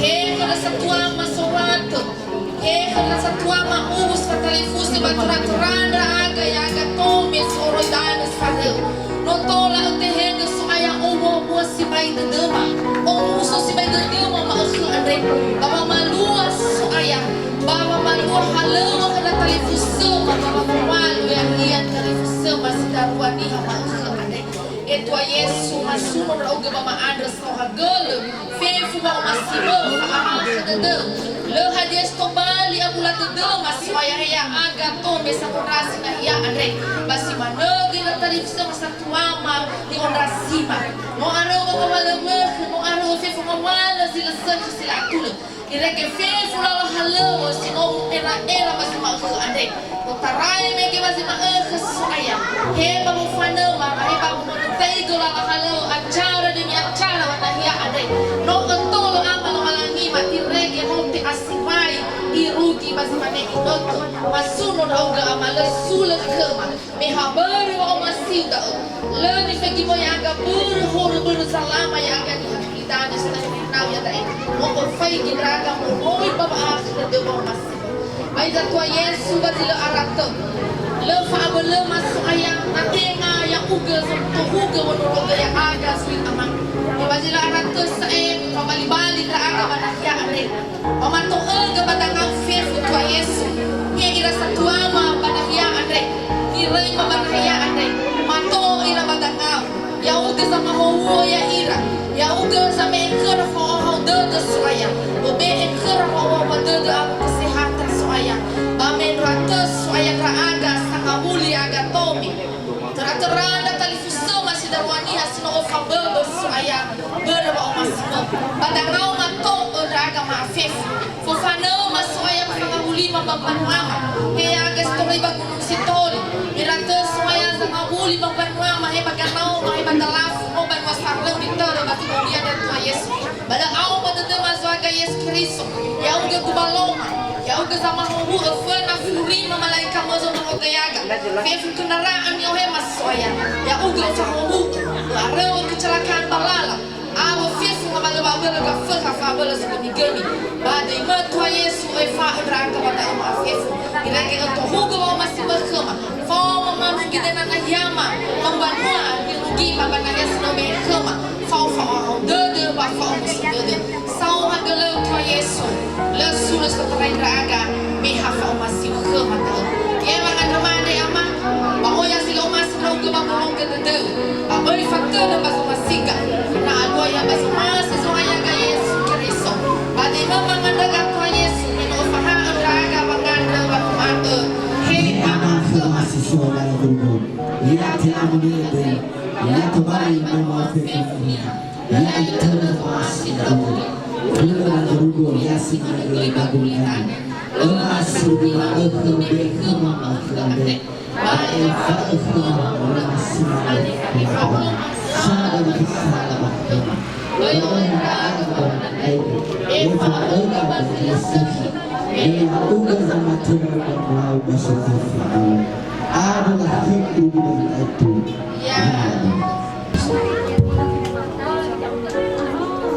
He khö ndra satuama soratö, he khö ndra satuama uwu si fatalifusö ba töra-töra ndra'aga ya'aga tome soroi danö saröu. No tola ötehegö So'aya owua-wua sibai dödöma, omuso sibai dödöma ma'ökhö andre, ba wamalua So'aya, ba wamalua halöŵö khö ndra talifusöma, ba wamowalu ya'ia talifusöma si darua niha ma'ökhö andre. E Tua Yesu, masuno ndra'ugö ba ma'andrö saohagölö, fefu wa'omasi-Mö, fa'ahakhö dödöu. Lö hadia si tobali abula dödöma si oya he ya'aga tome sakondrasi nahia andre, ba si manö göi ndra talifusöma satuama ni'ondrasima. No aröu wangawalö mökhö, no aröu fefu ngawalö zi lö sökhi si lö atulö. Irege fefu lala halöŵö si no mu'era'era ba zi ma'ökhö andre. I'otarai mege ba zi ma'ökhö So'aya. He ba wofanöma, ba he ba womötöi'ö lala halöŵö acara demi acara ba nahia andre. No ötolo Ama Lowalangima, irege no te'asiwai, irugi ba zi mane inötö. Masuno ndra'ugö Ama, lö sulö khöma. Me ha börö wa'omasiu da'ö, lö nifegi-Mö ya'aga börö horö, börö zalama ya'aga niha gulidanö si no fenau iada'e. No öfaigi ndra'aga moroi ba wa'ahakhö dödöu wa'omasi-Mö. Ba hiza Tua Yesu ba zi lö ara tö. Lö fa'abölöma So'aya, na tenga ya'ugö zotohugö wondrorogö ya'aga zui Ama. Ba zi lö ara tö sa'ae, fabali-bali ndra'aga ba nahia andre. Ba mato'ögö ba dangau fefu Tua Yesu. He ira satuama ba nahia andre, iröi-Mö ba nahia andre, mato ira ba dangau. Ya'ugö zamahowuo ya'ira, ya'ugö zame'e khöra fa'ohahau dödö So'aya, öbe'e khöra wa'owua-wua dödö awö kesehatan So'aya. Ba me ndrua tö So'aya ndra'aga sangawuli ya'aga Darua niha si no ofaböbö So'aya börö wa'omasimö. Ba danao mato ndra'aga ma'afefu. Fofanöma So'aya ba fangawulima ba mbanuama. He ya'aga si toröi ba Gunung Sitoli. Ira tö So'aya zangawuli ba mbanuama, he ba ganaoma, he ba dalafu, no banua saröu ni törö ba zi mulia Datua Yesu. Ba lö aombö dödöma zo'aga Yesu Keriso. Ya'ugö gubaloma. Ya'ugö zamahuhu'ö föna furima malaika mözo ndra'odo ya'aga. Fefu kendaraan ni'ohema So'aya. Ya'ugö fahuhu'ö. Ö'aröu kecelakaan ba lala. Awö fefu ngawalö wa'abölö gafökha fa'abölö si gömi-gömi. Ba döi mö Tua Yesu, öefa'ö ndra'aga ba da'ö ma'afefu. Irege ötohugö wa'omasimö khöma. Faoma marugi dödö nahiama. Ba mbanua mirugi ba, ba nahia si no be'e khöma. Fao fa'ohahau dödö, ba fa'omuso dödö. Saohagölö Tua Yesu, lö sulö satarai ndra'aga, me ha fa'omasiu khöma da'ö. He wangandrö mane, Ama, ba oya zi lö omasi ndra'ugö ba bologö dödöu, ba böi fatörö ba zomasiga, na alua ia ba zomasi Zo'aya ya'aga Yesu Keriso. Ba döi mö mangandröga Tua Yesu, me no ofaha'ö ndra'aga wangandrö ba numatö, he Ama khöma si so ba dödöu, ya te'amoni'ö döi, ya tobali ba ma'afefu. Ya'itörö wa'omasi ndra'ugö, khöra ndra'ugö ya si manö göi ba gulidanö. Öma si uduwa ökhö be'e khöma ma'ökhö andre, ba efa'ö khöma wa'omasi ndra'ugö khöma. Sa ba dödöu sala ba khöma. Ö'ö ndra'aga ba wangandrögu, efa'öda ba zi lö sökhi. Me ya'ugö zamatörö ba mulau ba sokhöfa. Ado lakhögu ba aetu. Ya'aga.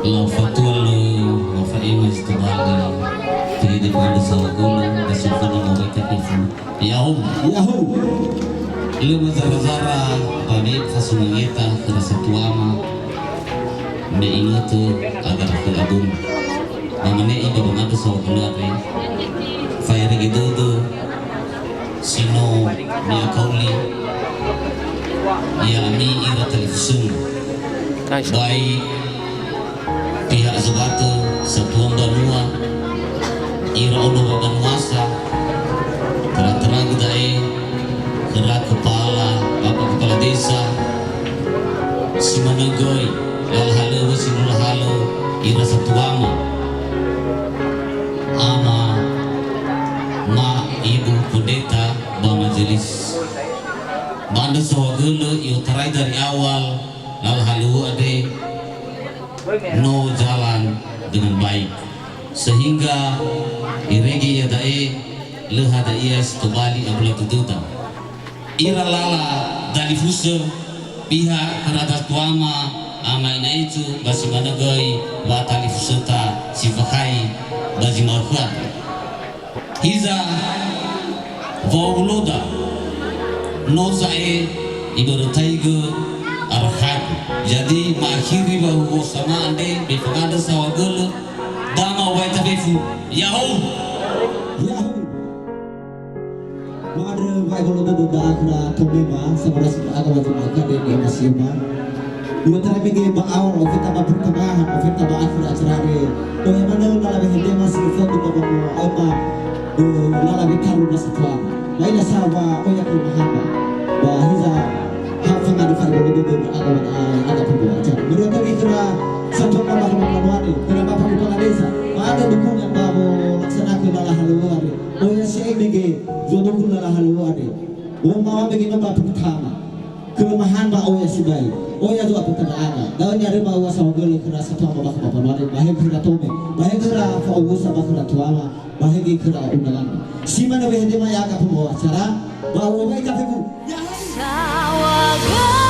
Lau fatua lö mafa'ema zi tobali, fehede fangandrö saohagölö, ba si fana mawai takefu. Ya'ahowu. Ya'ahowu. Lö mazara-zara ba me fasumangeta khöra satuama, me inötö agara khö aböma. Mamane'i ba wangandrö saohagölö andre, fa'erege dödö, si no mi'akaoli, ya'ami ira talifusöma. Nice. Bai pihak zogatö satuan banua, ira ono wabanuasa, tera-teragö da'e, khöra kepala, Bapak Kepala Desa, si manö göi, lala halöŵö si no lahalö, ira satuama. Ama, Ma, Ibu Pendeta ba Majelis. Ba andrö saohagölö i'otarai dari awal lala halöŵö andre no jalan dengan baik. Sehingga irege iada'e lö hadia si tobali aböla dödöda. Ira lala dalifusö pihak khöra datuama, ama ina itu, ba si manö göi wa talifusöta si fakhai ba zi ma'ökhö andre. Hiza, wa'owuloda, no sa'ae ibörötaigö arakhagu. Jadi, ma'akhiri wa'owuloda andre, me fangandrö saohagölö, da ma'owai tafefu. Ya'ahowu! Ya'ahowu! Ma'andrö wa'ebolo dödö ba khöra tomema, samarasi ba aga wajib akade ni emasiuma. I'otarai mege ba awal ofeta ba pertengahan, ofeta ba akhir acara andre. Oya manö lala wehendema si ufotu ba banua aema, eh, lala wetalu nasa tuama. Ba ina sa wa oya ke mahaba. Ba hiza ha fangandrö fa'ebolo dödö ba aga wajib, aga pembawa acara. Meriwatawi khöra satuama ba hama manuane, khöra Bapak Kepala Desa. Ma'andrö dukungan ba wolaksanakan lala halöŵö andre. Oya si'ai mege, zua dukungan lala halöŵö andre. Womawambe gino ba pertama. Kelemahan ba oya sibai. Oya zua pertama. Da'ö ni'aröma ua saohagölö khöra satuama ba khöra bapanua andre, ba he khöra tome, ba he khöra fa'owusa ba khöra tuama, ba he khöra undangan. Si manö wehede ma ya'aga pembawa acara, ba ua wai kafe bu. Saohagölö.